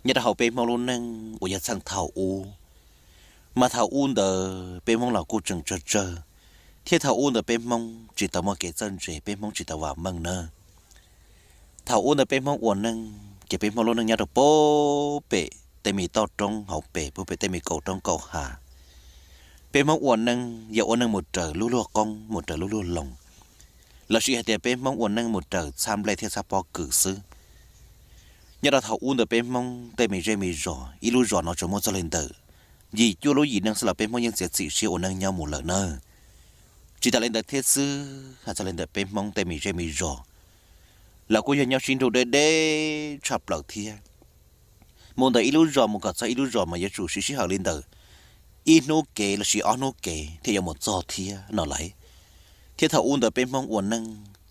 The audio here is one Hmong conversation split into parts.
Nyob rau hauv peb Hmoob lub neej uas yog txheej thaum ub, mas thaum ub ntawd peb Hmoob los kuj tseem tsawg tsawg, thiab thaum ub ntawd peb Hmoob tsis tau muaj kev txawj ntse, peb Hmoob tsis tau vam meej nawb. Thaum ub ntawd peb Hmoob ua neej ces peb Hmoob lub neej nyob rau puag pem tej me toj roob hauv pes, puag pem tej me kaum roob kaum hav. Peb Hmoob ua neej yog ua neej mus raws lub luag qoob, mus raws lub luag loo, lossis hais tias peb Hmoob ua neej mus raws txhab nplej thiab txhab pob kws xwb. Nyob rau thaum ub ntawd peb Hmoob tej me zej me zos, ib lub zos no tsuas muaj txog li ntawm yim cuaj lub yim neeg xwb los peb Hmoob yeej txiav txim siab ua neej nyob mus lawm na. Tsis tas li ntawd thiab xwb, hais txog li ntawm peb Hmoob tej me zej me zos los kuj yog nyob sib nrug deb deb tshaj plaws thiab. Mus ntawm ib lub zos mus kom txog ib lub zos mas yuav tsum siv sij hawm li ntawm ib hnub kev lossis ob hnub kev thiaj yuav mus txog thiab no lauj. Thiab thaum ub ntawd peb Hmoob ua neej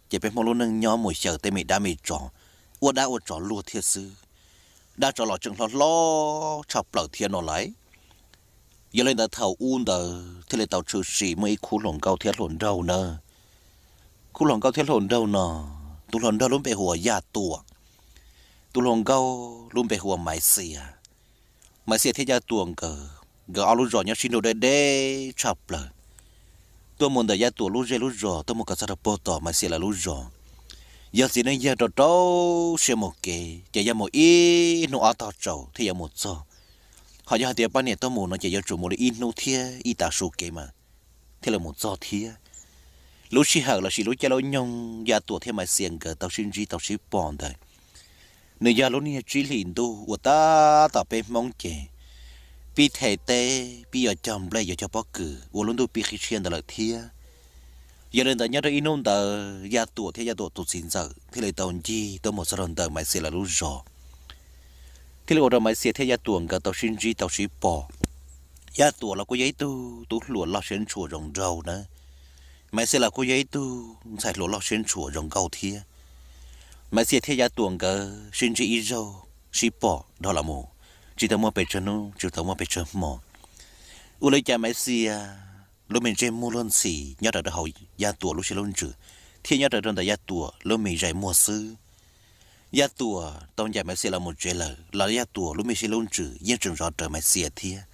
ces peb Hmoob lub neej nyob mus xyaw tej me dab me tsov, ua dab ua tsov luag thiab xwb. Dab tsov los tseem hlob hlob tshaj plaws thiab no lauj. Yog li ntawd thaum ub ntawd thiaj li tau tshwm sim muaj ib khub hluas nkauj thiab hluas nraug na. Khub hluas nkauj thiab hluas nraug no, tus hluas nraug lub npe hu ua Yaj Tuam, tus hluas nkauj lub npe hu ua Maiv Xias. Maiv Xias thiab Yaj Tuam nkawd, nkawd ob lub zos nyob sib nrug deb deb tshaj plaws. Tuaj mus ntawm Yaj Tuam lub zej lub zos tuaj mus kom txog rau puag tom Maiv Xias lawv lub zos, yog txiv neej yawg rau rau siab mus kev ces yog mus ib hnub ob tog tsaus thiaj yuav mus txog. Ho yog hais tias poj niam tuaj mus no ces yuav tsum mus li ib hnub thiab ib tav su kev mas thiaj li mus txog thiab. Lub sij hawm lossis lub caij lub nyoog Yaj Tuam thiab Maiv Xias nkawd tau sib ntsib tau sib pom ntawd, nws yog lub niag tsib hlis ntuj uas tab tom peb Hmoob ces pib the teb, pib yuav cog nplej yuav cog pob kws ua lub ntuj pib qhib tshiab ntawd lawm thiab. Yog li ntawd nyob rau ib hnub ntawd Yaj Tuam thiab Yaj Tuam tus txiv ntxawm thiaj li tau ncig tuaj mus txog rau ntawm Maiv Xias lawv lub zos, thiaj li ua rau Maiv Xias thiab Yaj Tuam nkawd tau sib ntsib tau sib pom. Yaj Tuam los kuj yog ib tug tub hluas loj siab ntshua zoo nraug na, Maiv Xias los kuj yog ib tug ntxhais hluas loj siab ntshua zoo nkauj thiab. Maiv Xias thiab Yaj Tuam nkawd sib ntsib ib zaug sib pom dhau los mus, tsis tau muaj pes tsawg hnub tsis tau muaj pes tsawg hmo, ua li cas Maiv Xias lub me ntsej muag luag ntxhi nyob raws rau hauv Yaj Tuam lub siab lub ntsws, thiab nyob raws rau ntawm Yaj Tuam lub me zais muag xwb. Yaj Tuam tau ncaim Maiv Xias los mus tsev lawm los Yaj Tuam lub me siab lub ntsws yeej tseem zov rawv Maiv Xias thiab.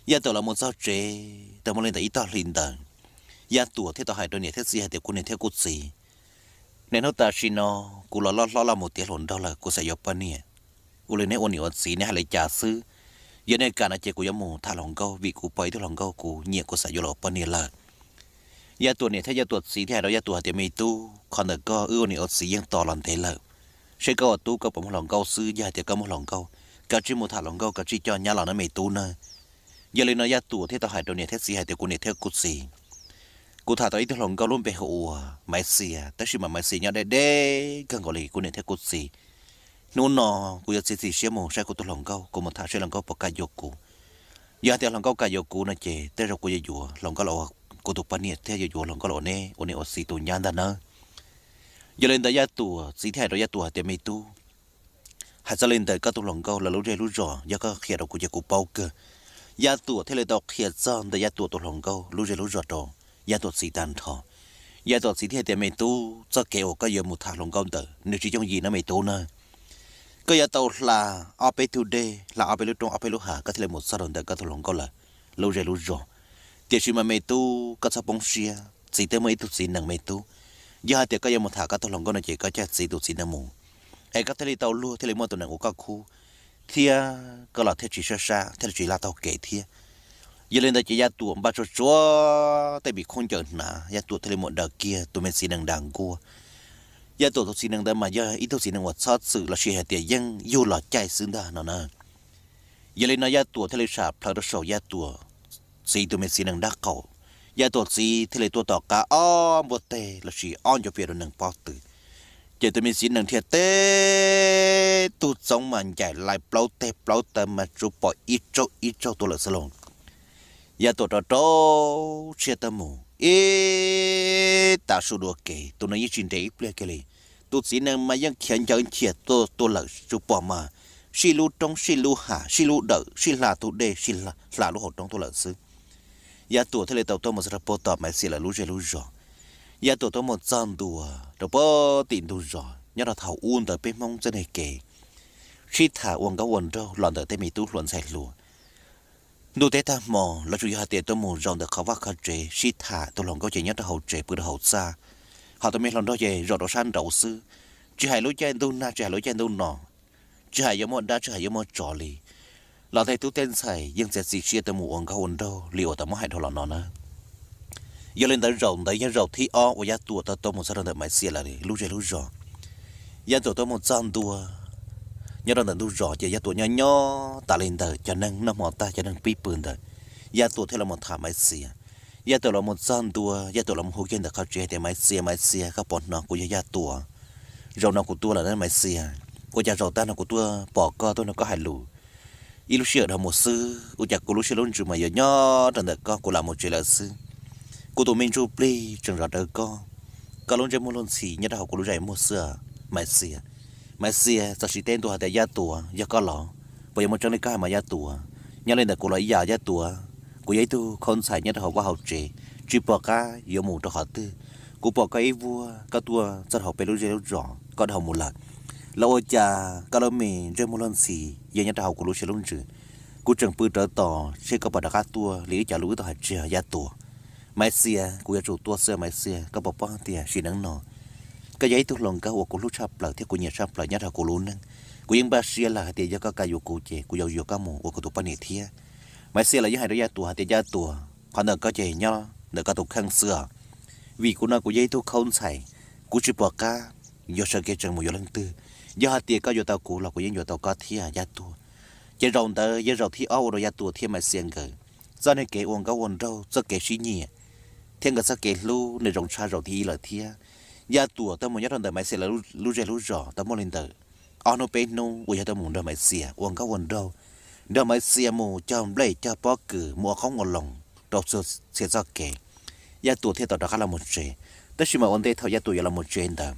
Yaj Tuam los mus txog tsev tau muaj li ntawm ib tog hli ntawd, Yaj Tuam thiaj tau hais rau niam thiab txiv hais tias, kuv niam thiab kuv txiv, niaj hnub tam sim no kuv los loj hlob los mus tiav hluas nraug lawm, kuv xav yuav poj niam. Ua li neb ua niam ua txiv neb hais li cas xwb. Yog nej kam no ces kuv yuav mus tham hluas nkauj, vim kuv pom ib tug hluas nkauj kuv nyiam kuv xav yuav los ua poj niam lawm. Yaj Tuam niam thiab Yaj Tuam txiv thiaj hais rau Yaj Tuam hais tias, me tub, qhov ntawm koj wb ua niam ua txiv yeej tos los ntev lawm, seb koj ua tub koj puas muaj hluas nkauj xwb, yog hais tias koj muaj hluas nkauj kav tsij mus tham hluas nkauj kav tsij coj nyab los nawb me tub nawb. Yog li no Yaj Tuam thiaj tau hais rau niam thiab txiv hais tias, kuv niam thiab kuv txiv, kuv tham tau ib tug hluas nkauj lub npe hu ua Maiv Xias, tab sis mas Maiv Xias nyob deb deb kawg nkaus li kuv niam thiab kuv txiv. Hnub no kuv yuav txiav txim siab mus saib kuv tus hluas nkauj, kuv mus tham seb hluas nkauj puas kam yuav kuv. Yog hais tias hluas nkauj kam yuav kuv no ces tej zaum kuv yuav yuav hluas nkauj los ua kuv tus poj niam thiab yuav yuav hluas nkauj los ua neb ua niam ua txiv tus nyab ntag nawb. Yog li ntawd Yaj Tuam txiv thiaj hais rau Yaj Tuam hais tias, me tub, hais txog li ntawm koj tus hluas nkauj lawv lub zej lub zos yog koj qhia rau kuv ces kuv paub kawg. Yaj Tuam thiaj li tau qhia txog ntawm Yaj Tuam tus hluas nkauj lub zej lub zos rau Yaj Tuam txiv tag nrho. Yaj Tuam txiv thiaj tias, me tub, txoj kev uas koj yuav mus tham hluas nkauj ntawd nws tsis yooj yim no me tub na. Koj yuav tau hla ob peb tug dej, hla ob peb lub roob ob peb lub hav koj thiaj li mus txog rau ntawm koj tus hluas nkauj lawv lub zej lub zos. Tiam sis mas me tub, koj txhob poob siab, txiv twb muaj ib tug txiv nees me tub. Yog hais tias koj yuav mus tham koj tus hluas nkauj no ces koj coj txiv tus txiv nees mus, es koj thiaj li tau luag thiaj li muaj tus nees ua koj khub, thiab koj los thiaj tsis sab sab thiaj li tsis laj taug kev thiab. Yog li ntawd ces Yaj Tuam npaj tsuag tsuag tej me khaub ncaws hnav, Yaj Tuam thiaj li mus daws kiag tus me txiv nees dag nkuaj. Yaj Tuam tus txiv nees ntawd mas yog ib tug txiv nees uas txhob txwm lossis hais tias yeej yug los caij xwb ntag no na. Yog li no Yaj Tuam thiaj li sam plhaws rau saum Yaj Tuam txiv tus me txiv nees dab qaum. Yaj Tuam txiv thiaj li tuaj tom qab ob npuaj teg lossis ob ncuav pias rau nees pob tw, ces tus me txiv nees thiaj teb tug txoov mas ncaim lais plaub teg plaub taw mas tsuas pom ib tsaug ib tsaug tuaj lawm xwb lauj. Yaj Tuam rov rau tshiab tawb mus ib tav su dua kev, tus nees yeej tsis nres ib pliag kiag li. Tus txiv nees mas yeej khiav ncaws nchias tuaj tuaj lawm, tsuas pom mas sij lub roob sij lub hav sij lub dawm sij hla tus dej sij hla lub hauv roob tuaj lawm xwb. Yaj Tuam thiaj li tau tuaj mus txog rau puag tom Maiv Xias lawv lub zej lub zos. Yaj Tuam tuaj mus txog ntua rau puag tim ntug zos, nyob rau thaum ub ntawd peb Hmoob txoj niag kev tsis sib tham ua nkauj ua nraug los ntawm tej me tub hluas ntxhais hluas. Ntuj teb tag hmo los tsuas yog hais tias tuaj mus zaum ntawm qhov vaj qhov tsev sib tham, tus hluas nkauj ces nyob rau hauv tsev pw rau hauv txaj, hos tus me hluas nraug ces zaum rau sab nraud xwb. Tsis hais lub caij ntuj nag tsis hais lub caij ntuj no, tsis hais yuav muaj dab tsis hais yuav muaj tsov li, los tej tub tej ntxhais yeej txiav txim siab tuaj mus ua nkauj ua nraug li uas tau muab hais dhau los no na. Yog li ntawd zaum ntawd yog zaum thib ob uas Yaj Tuam tau tuaj mus txog rau ntawm Maiv Xias lawv lub zej lub zos. Yaj Tuam tuaj mus txog ntua nyob rau ntawm ntug zos ces Yaj Tuam nyob nyob tas li ntawm cov neeg noj hmo tag cov neeg pib pw ntawd, Yaj Tuam thiaj los mus tham Maiv Xias. Yaj Tuam los mus txog ntua, Yaj Tuam los mus hu kiag ntawm qhov tsev hais tias, Maiv Xias, Maiv Xias, koj puas hnov? Kuv yog Yaj Tuam. Zaum no kuv tuaj lawm na Maiv Xias. Ua cas zaum tag no kuv tuaj pom koj tuaj nrog koj hais lus ib lub sij hawm dhau mus xwb, ua cas kuv lub siab lub ntsws mas yuav nyob rau ntawm koj, kuv lam mus tsev lawm xwb. Kuv tus me ntsuj plig tseem zov rawv koj, koj lub ntsej muag luag ntxhi nyob rau hauv kuv lub zej muag xwb Maiv Xias. Maiv Xias txawm siv teb ntua hais tias, Yaj Tuam, yog koj los? Puas yuav muaj tseeb li koj hais mas Yaj Tuam? Nyob li ntawm kuv los ib yam Yaj Tuam, kuv yog ib tug khaub ntxhais nyob rau hauv vaj hauv tsev, tsis pom qab yuav mus rau qhov twg. Kuv pom koj ib vuag koj tuaj txog hauv peb lub zej lub zos koj dhau mus lawm, los ua cas koj lub me ntsej muag luag ntxhi yeej nyob rau hauv kuv lub siab lub ntsws. Kuv tseem pw rawv tos seb koj puas rov qab tuaj li wb cov lus wb tau hais tseg Yaj Tuam. Maiv Xias, kuv yuav tsum tuaj xwb Maiv Xias, koj puas paub hais tias sim neej no koj yog ib tug hluas nkauj uas kuv hlub tshaj plaws thiab kuv nyiam tshaj plaws nyob rau kuv lub neej. Kuv yeej npaj siab lawm hais tias yog koj kam yuav kuv ces kuv yuav yuav koj mus ua kuv tus poj niam thiab. Maiv Xias los yeej hais rau Yaj Tuam hais tias, Yaj Tuam, qhov ntawd koj ces nyob ntawm koj tus kheej xwb os, vim kuv no kuv yog ib tug khaub ntxhais, kuv tsis pom qab yuav sawv kev tseem mus yuav leej twg. Yog hais tias koj yuav tau kuv los kuv yeej yuav tau koj thiab Yaj Tuam. Ces zaum ntawd yog zaum thib ob ua rau Yaj Tuam thiab Maiv Xias nkawd txoj niag kev ua nkauj ua nraug, txoj kev sib nyiam thiab nkawd txoj kev hlub nws zoo tshaj zaum thib ib lawm thiab. Yaj Tuam tuaj mus nyob rau ntawm Maiv Xias lawv lub zej lub zos tau muaj li ntawm ob hnub peb hnub uas yog tuaj mus nrog Maiv Xias ua nkauj ua nraug, nrog Maiv Xias mus cog nplej cog pob kws mus ua qoob ua loo rau txhua txhia txoj kev. Yaj Tuam thiaj tau rov qab los mus tsev. Tab sis mas ua ntej thaum Yaj Tuam yuav los mus tsev ntawd,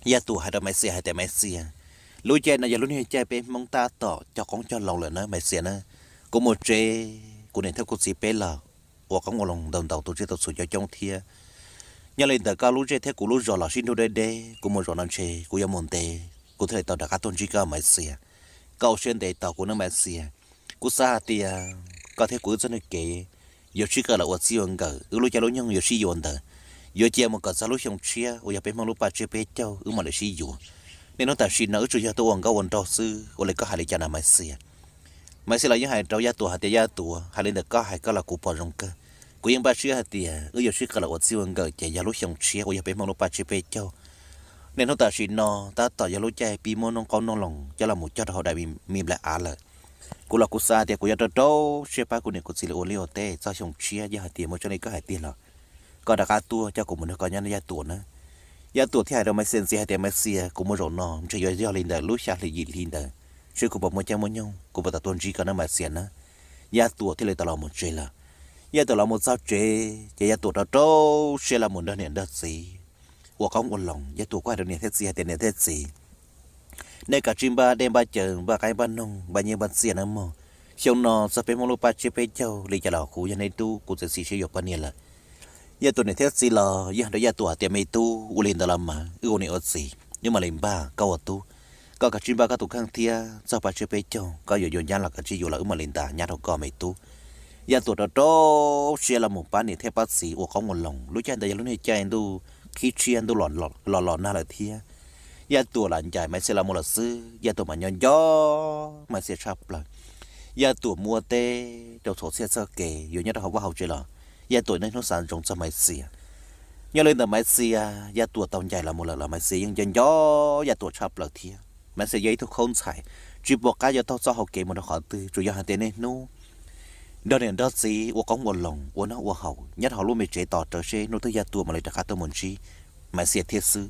Yaj Tuam hais rau Maiv Xias hais tias, Maiv Xias, lub caij no yog lub niag caij peb Hmoob tab tom cog qoob cog loo lawm na Maiv Xias na. Kuv mus tsev, kuv niam thiab kuv txiv peb los ua qoob ua loo ntau ntau, tau tsiaj tau txhu coob coob thiab. Nyob li ntawd koj lub zej thiab kuv lub zos los sib nrug deb deb, kuv mus zaum no ntshe kuv yuav mus ntev, kuv thiaj li tau rov qab tuaj ntsib koj Maiv Xias. Koj ua siab ntev tos kuv nawb Maiv Xias. Kuv xav hais tias koj thiab kuv wb txoj niag kev yuav sib qawm los ua txij ua nkawm, wb lub caij lub nyoog yuav sib yuav ntawd, yuav cia mus kom txog lub xyoo tshiab uas yog peb Hmoob lub paj tsiab peb caug wb mam li sib yuav. Niaj hnub tam sim no wb tsuas yog tuaj ua nkauj ua nraug xwb, ua li koj hais li cas na Maiv Xias? Maiv Xias los yeej hais rau Yaj Tuam hais tias, Yaj Tuam, hais li ntawm koj hais koj los kuv pom zoo kawg. Kuv yeej npaj siab hais tias wb yuav sib qawm los ua txij ua nkawm ces yog lub xyoo tshiab uas yog peb Hmoob lub paj tsiab peb caug. Niaj hnub tam sim no tab tom yog lub caij pib muab noob qoob noob loo coj los mus cog rau hauv daim me nplai av lawm. Kuv los kuv xav tias kuv yuav rau rau siab pab kuv niam kuv txiv lawv ua liaj ua teb txog xyoo tshiab, yog hais tias muaj tseeb li koj hais tiag los koj rov qab tuaj coj kuv mus nrog koj nyob Yaj Tuam na. Yaj Tuam thiaj hais rau Maiv Xias ntxiv hais tias, Maiv Xias, kuv mus zaum no ntshe yuav yog li ntawm lub xya hli yim hli ntawd, seb kuv puas muaj caij muaj nyoog kuv puas tau tuaj ntsib koj na Maiv Xias na. Yaj Tuam thiaj li tau los mus tsev lawm. Yaj Tuam los mus txog tsev ces Yaj Tuam rau rau siab los mus nrog niam nrog txiv ua qoob ua loo. Yaj Tuam kuj hais rau niam thiab txiv hais tias, Niam thiab txiv, nej kav tsij npaj dej npaj cawv, npaj qaib npaj noog, npaj nyiaj npaj txiaj nawb mog. Xyoo no txog peb Hmoob lub paj tsiab peb caug li cas los kuv yog nej tub, kuv txiav txim siab yuav poj niam lawm. Yaj Tuam niam thiab txiv los yeej hais rau Yaj Tuam hais tias, Me tub, ua li ntawd los mas wb ua niam ua txiv wb mam li npaj koj ua tub. Koj kav tsij npaj koj tus kheej thiab, txog paj tsiab peb caug koj yuav yuav nyab los kav tsij yuav los wb mam li ntas nyab rau koj me tub. Yaj Tuam rau rau siab los mus pab niam thiab pab txiv ua qoob ua loo. Lub caij ntawd yog lub niag caij ntuj qhib tshiab ntuj los los nag lawm thiab. Yaj Tuam lam ncaim Maiv Xias los mus lawm xwb, Yaj Tuam mas nco nco Maiv Xias tshaj plaws. Yaj Tuam mus ua teb rau txhua txhia txoj kev, yuav nyob rau hauv vaj hauv tsev los Yaj Tuam niaj hnub xav ntsoov txog Maiv Xias. Nyob li ntawm Maiv Xias, Yaj Tuam tau ncaim los mus lawm los Maiv Xias yeej nco nco Yaj Tuam tshaj plaws thiab. Maiv Xias yog ib tug khaub ntxhais, tsis pom qab yuav taug txoj hau kev mus rau qhov twg, tsuas yog hais tias niaj hnub nrog niam nrog txiv ua qoob ua loo ua noj ua haus nyob rau hauv lub me tsev tos rawv seb hnub twg Yaj Tuam mam li rov qab tuaj mus ntsib Maiv Xias thiab xwb.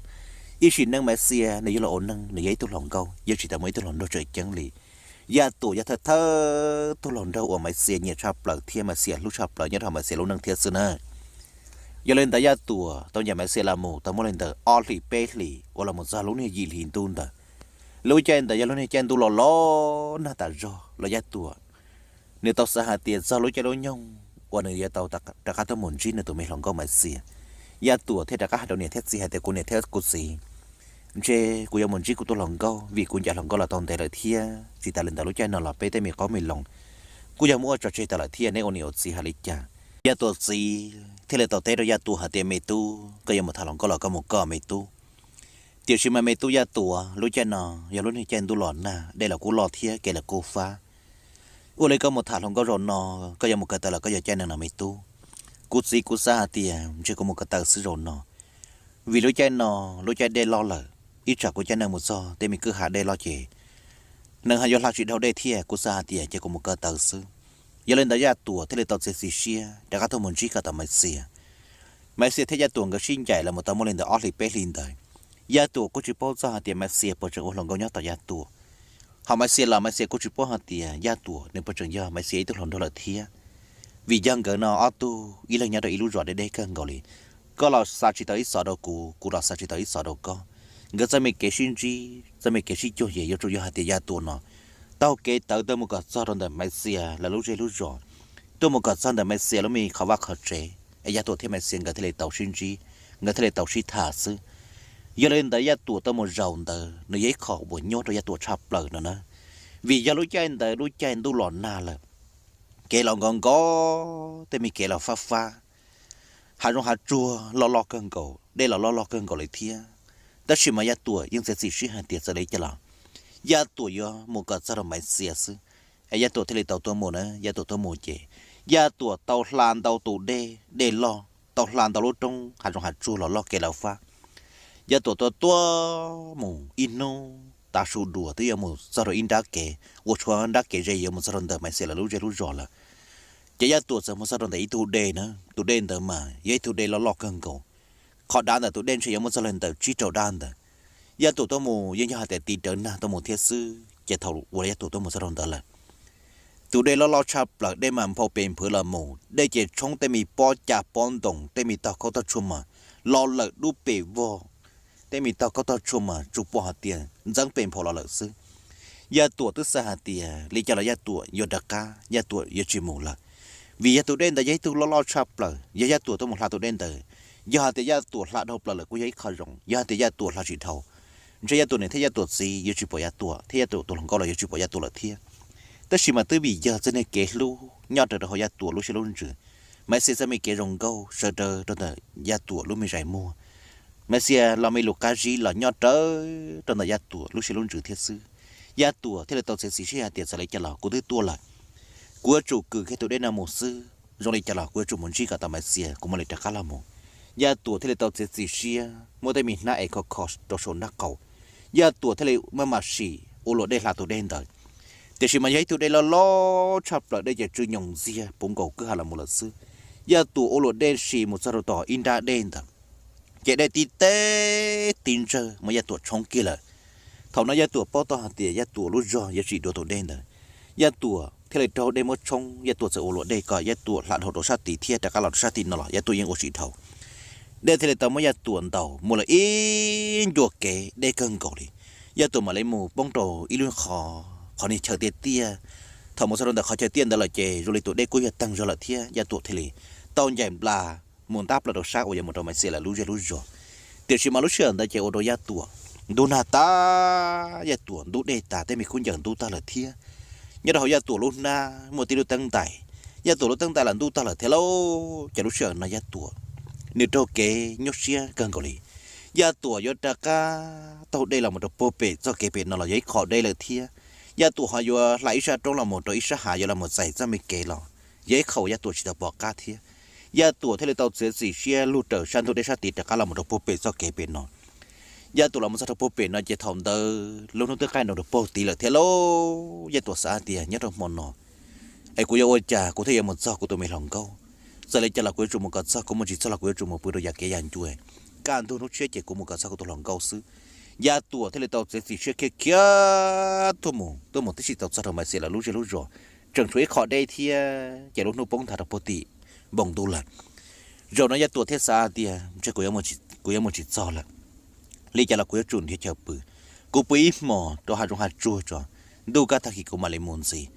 Ib sim neej Maiv Xias nws yog los ua neeg, nws yog ib tug hluas nkauj, yeej tsis tau muaj ib tug hluas nraug tseem ceeb li. Yaj Tuam yog thawj thawj tug hluas nraug uas Maiv Xias nyiam tshaj plaws thiab Maiv Xias hlub tshaj plaws nyob rau Maiv Xias lub neej thiab xwb na. Yog li ntawd Yaj Tuam tau ncaim Maiv Xias los mus tau muaj li ntawm ob hlis peb hlis uas los mus txog lub niag yim hli ntuj ntawd. Lub caij ntawd yog lub niag caij ntuj los los nag tas zog los Yaj Tuam nws tau xav hais tias txog lub caij lub nyoog uas nws yuav tau rov qab tuaj mus ntsib nws tus me hluas nkauj Maiv Xias. Yaj Tuam thiaj rov qab hais rau niam thiab txiv hais tias, Kuv niam thiab kuv txiv, Ntshe kuv yuav mus ntsib kuv tus hluas nkauj, vim kuv ncaim hluas nkauj los tau ntev lawm thiab. Tsis tas li ntawd lub caij no los peb tej me qauj me loos kuj yog muab ua tso tseg tas lawm thiab, neb ua niam ua txiv hais li cas? Yaj Tuam txiv thiaj li tau teb rau Yaj Tuam hais tias, Me tub, koj yuav mus tham hluas nkauj los koj mus koj, me tub. Tiam sis mas me tub Yaj Tuam, lub caij no yog lub niag caij ntuj los nag, dej los kuj loj thiab kev los kuj fab. Ua li koj mus tham hluas nkauj zaum no, koj yuav mus ko taw los koj yog caij neeg no, me tub? Kuv txiv, kuv xav hais tias ntshe kuv mus ko taw xwb zaum no, vim lub caij no lub caij dej loj lawm, ib tsam kuv caij neeg mus txog tej me kwj ha dej loj ces neeg ho yuav hla tsis dhau dej thiab. Kuv xav hais tias ces kuv mus ko taw xwb. Yog li ntawd Yaj Tuam thiaj li tau txiav txim siab rov qab tuaj mus ntsib kom tau Maiv Xias. Maiv Xias thiab Yaj Tuam nkawd sib ncaim los mus tau muaj li ntawd ob hlis peb hlis ntawd, Yaj Tuam kuj tsis paub txog hais tias Maiv Xias puas tseem ua hluas nkauj nyob tom Yaj Tuam. Ho Maiv Xias los Maiv Xias kuj tsis paub hais tias Yaj Tuam nws puas tseem yog Maiv Xias ib tug hluas nraug lawm thiab. Vim yog nkawd no ob tug ib leeg nyob rau ib lub zos deb deb kawg nkaus li, koj los xav tsis tau ib xov rau kuv, kuv los xav tsis tau ib xov rau koj. Nkawd txoj me kev sib ntsib, txoj me kev sib cuag ces yuav tsum yog hais tias Yaj Tuam no taug kev tawv tuaj mus kom txog rau ntawm Maiv Xias lawv lub zej lub zos, tuaj mus kom txog ntawm Maiv Xias lub me qhov vaj qhov tsev es Yaj Tuam thiab Maiv Xias nkawd thiaj li tau sib ntsib, nkawd thiaj li tau sib tham xwb. Yog li ntawd Yaj Tuam tuaj mus zaum ntawd nws yog ib qho uas nyuaj rau Yaj Tuam tshaj plaws no na, vim yog lub caij ntawd lub caij ntuj los nag lawm, kev los nkos nkos, tej me kev los fab fab, hav zoov hav tsuag loj loj kawg nkaus, dej los loj loj kawg nkaus li thiab. Tab sis mas Yaj Tuam yeej txiav txim siab hais tias txawm li cas los Yaj Tuam yuav mus kom txog rau Maiv Xias xwb. Es Yaj Tuam thiaj li tau tuaj mus na, Yaj Tuam tuaj mus ces Yaj Tuam tau hla ntau tus dej, dej loj, tau hla ntau lub roob, hav zoov hav tsuag los loj kev los fab. Yaj Tuam tuaj tuaj mus ib hnub tav su dua twb yuav mus txog rau ib nrab kev uas tshuav nrab kev ze yuav mus txog rau ntawm Maiv Xias lawv lub zej lub zos lawm. Ces Yaj Tuam txawm mus txog rau ntawm ib tug dej na, tus dej ntawd mas yog ib tug dej loj loj kawg nkaus. Qhov dav ntawm tus dej ntshe yuav muaj txog li ntawm tsib rau daj ntawd. Yaj Tuam tuaj mus yeej yog hais tias tiv rawv nag tuaj mus thiab xwb, ces thaum uas Yaj Tuam tuaj mus txog rau ntawd lawm, tus dej loj loj tshaj plaws, dej mas nphau pes nphwv los mus, dej ces tshoob tej me pob cas pob ntoos, tej me tog khaub tog tshuaj mas los lawm dub pes vog, tej me tog khaub tog tshuaj mas tsuas pom hais tias ntxeeb pes nphau los lawm xwb. Yaj Tuam twb xav hais tias li cas los Yaj Tuam yuav rov qab, Yaj Tuam yuav tsis mus lawm, vim yog tus dej ntawd yog ib tug loj loj tshaj plaws. Yog Yaj Tuam tuaj mus hla tus dej ntawd, yog hais tias Yaj Tuam hla dhau plaws lawm kuj yog ib qho zoo, yog hais tias Yaj Tuam hla tsis dhau, ntshe Yaj Tuam niam thiab Yaj Tuam txiv yuav tsis pom Yaj Tuam, thiab Yaj Tuam tus hluas nkauj los yuav tsis pom Yaj Tuam lawm thiab. Tab sis mas twb vim yog txoj niag kev hlub nyob raws rau hauv Yaj Tuam lub siab lub ntsws, Maiv Xias txoj me kev zoo nkauj sawv raws rau ntawm Yaj Tuam lub me zais muag, Maiv Xias los me lus qab zib los nyob raws rau ntawm Yaj Tuam lub siab lub ntsws thiab xwb. Yaj Tuam thiaj li tau txiav txim siab hais tias txawm li cas los kuv twb tuaj lawm, kuv yuav tsum kwm kiag tus dej no mus xwb, zoo li cas los kuv yuav tsum mus ntsib kom tau Maiv Xias kuv mam li rov qab los mus. Yaj Tuam thiaj li tau txiav txim siab muab tej me hnab es kho kho rau saum nraub qaum, Yaj Tuam thiaj li maj mam sim ua luam dej hla tus dej ntawd. Tiam sis mas yog ib tug dej loj loj tshaj plaws, dej ces tsw nyoos ntxiag puv nkaus kwj ha los mus lawm xwb. Yaj Tuam ua luam dej sim mus txog rau tom ib nrab dej ntawd, ces dej tib teb tib ntsawg muab Yaj Tuam tshoob kiag lawm. Thaum no Yaj Tuam paub tau hais tias Yaj Tuam lub zog yuav tsis dua tus dej ntawd. Yaj Tuam thiaj li raug dej muab tshoob, Yaj Tuam txawm ua luam dej kom Yaj Tuam hla dhau rau sab tid thiab rov qab los rau sab tid no los Yaj Tuam yeej ua tsis dhau. Dej thiaj li tau muab Yaj Tuam ntaus mus lawm ib ncua kev deb kawg nkaus li. Yaj Tuam mam li mus poob rau ib lub qhov, qhov niag chaw tiaj tiaj. Thaum mus txog rau ntawm qhov chaw tiaj ntawd lawm ces zoo li tus dej kuj yog tawg zog lawm thiab, Yaj Tuam thiaj li tau ncaim nplas mus ntab plaws rau sab uas yuav mus rau Maiv Xias lawv lub zej lub zos. Tiam sis mas lub sij hawm ntawd ces ua rau Yaj Tuam ntub nag tas, Yaj Tuam ntub dej tas, tej me khaub ncaws ntub tag lawm thiab. Nyob rau hauv Yaj Tuam lub hnab muaj tib lub teeb ntais, Yaj Tuam lub teeb ntais los ntub tag lawm thiab lauj. Ces lub sij hawm no Yaj Tuam nws raug kev nyuaj siab kawg nkaus li. Yaj Tuam yuav rov qab taug dej los mus rau puag pem txoj kev pem no los yog ib qho deb lawm thiab. Yaj Tuam ho yuav hla ib sab roob los mus rau ib sab hav yuav los mus txais txoj me kev los yog ib qho uas Yaj Tuam tsis tau pom qab thiab. Yaj Tuam thiaj li tau txiav txim siab lug raws sab ntug dej sab tid rov qab los mus rau puag pem txoj kev pem no. Yaj Tuam los mus txog rau puag pem no ces thaum ntawd lub hnub twb qaij nroos rau puag tid lawm thiab lauj. Yaj Tuam xav hais tias nyob rau hmo no es kuv yuav ua cas kuv thiaj yuav mus txog kuv tus me hluas nkauj. Txawm li cas los kuv yuav tsum mus kom txog, kuv mus tsis txog los kuv yuav tsum mus pw rau yav kev yav ncua, kaj ntug hnub tshiab ces kuv mus kom txog kuv tus hluas nkauj xwb. Yaj Tuam thiaj li tau txiav txim siab khiav khiav tuaj mus, tuaj mus tib si tau txog rau Maiv Xias lawv lub zej lub zos. Tseem tshuav ib qho deb thiab ces lub hnub poob nthav rau puag tim npoo ntuj lawm. Zaum no Yaj Tuam thiaj xav tias ntshe kuv yuav mus tsis txog lawm. Li cas los kuv yuav tsum nrhiav chaw pw. Kuv pw ib hmos rau hav zoov hav tsuag tso, ntuj kaj tag kis kuv mam li mus ntxiv.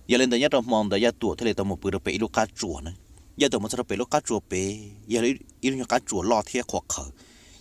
Yog li ntawd nyob rau hmo ntawd Yaj Tuam thiaj li tau mus pw rau pem ib lub qab tsuas na. Yaj Tuam mus txog rau pem lub qab tsuas pem yog ib lub nyuag qab tsuas loj thiab qhuav qhawv.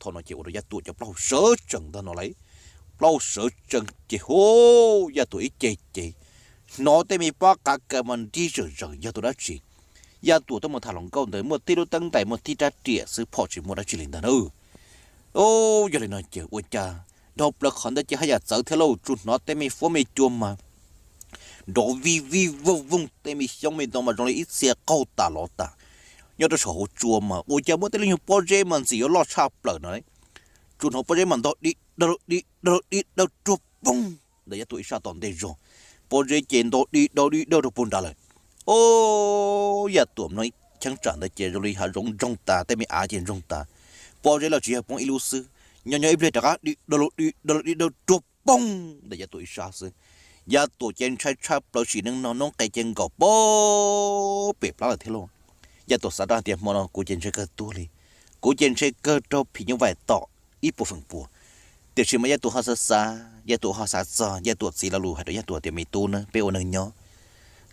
Thaum no ces ua rau Yaj Tuam cov plaub hau sawv tsees ntag no lauj. Plaub hau sawv tsees ces hu, Yaj Tuam ib ce ces hnov tej me pob qav kaws mas nrig zom zaws yog tus dab tsi. Yaj Tuam tuaj mus tham hluas nkauj ntawd muaj tib lub teeb ntais muaj tib rab riam xwb, phom tsis muaj dab tsi li ntag na. Yog li no ces ua cas dhau plaws qhov ntawd ces haj yam txawv thiab lauj, tsuas hnov tej me fuab me cua mas nrov vij vij vooj vooj, tej me xyoob me ntoo mas zoo li ib txhia qaug tas los tas. Nyob rau saum hauv tsua mas ua cas muaj tej lub nyuag pob zeb mas ntxim yuav loj tshaj plaws no. Tsuas hnov pob zeb mas nto di dawg di dawg di dawg ruag poob ntawm Yaj Tuam ib sab tom ntej zog. Pob zeb ces nto di dawg di dawg rau puag nrad lawm. Ob, Yaj Tuam no cheeb tsam ntawd ces zoo li hav zoov ntsoog tas, tej me av ces ntsoog tas. Pob zeb los tsis yog poob ib lub xwb, nyob nyob ib pliag rov qab di dawg di dawg di dawg ruag poob ntawm Yaj Tuam ib sab xwb. Yaj Tuam ces ntshai tshaj plaws, sim neej no noob qes ces nkaum pem plab lawm thiab lauj. Yaj Tuam xav rau hais tias hmo no kuv ces ntshe kawg tuag li, kuv ces ntshe kawg raug phim nyuj vais tom ib puas feem pua. Tiam sis mas Yaj Tuam ho xav xav, Yaj Tuam ho xav txog Yaj Tuam txiv lo lus hais rau Yaj Tuam tias, me tub na, peb ua neeg nyob,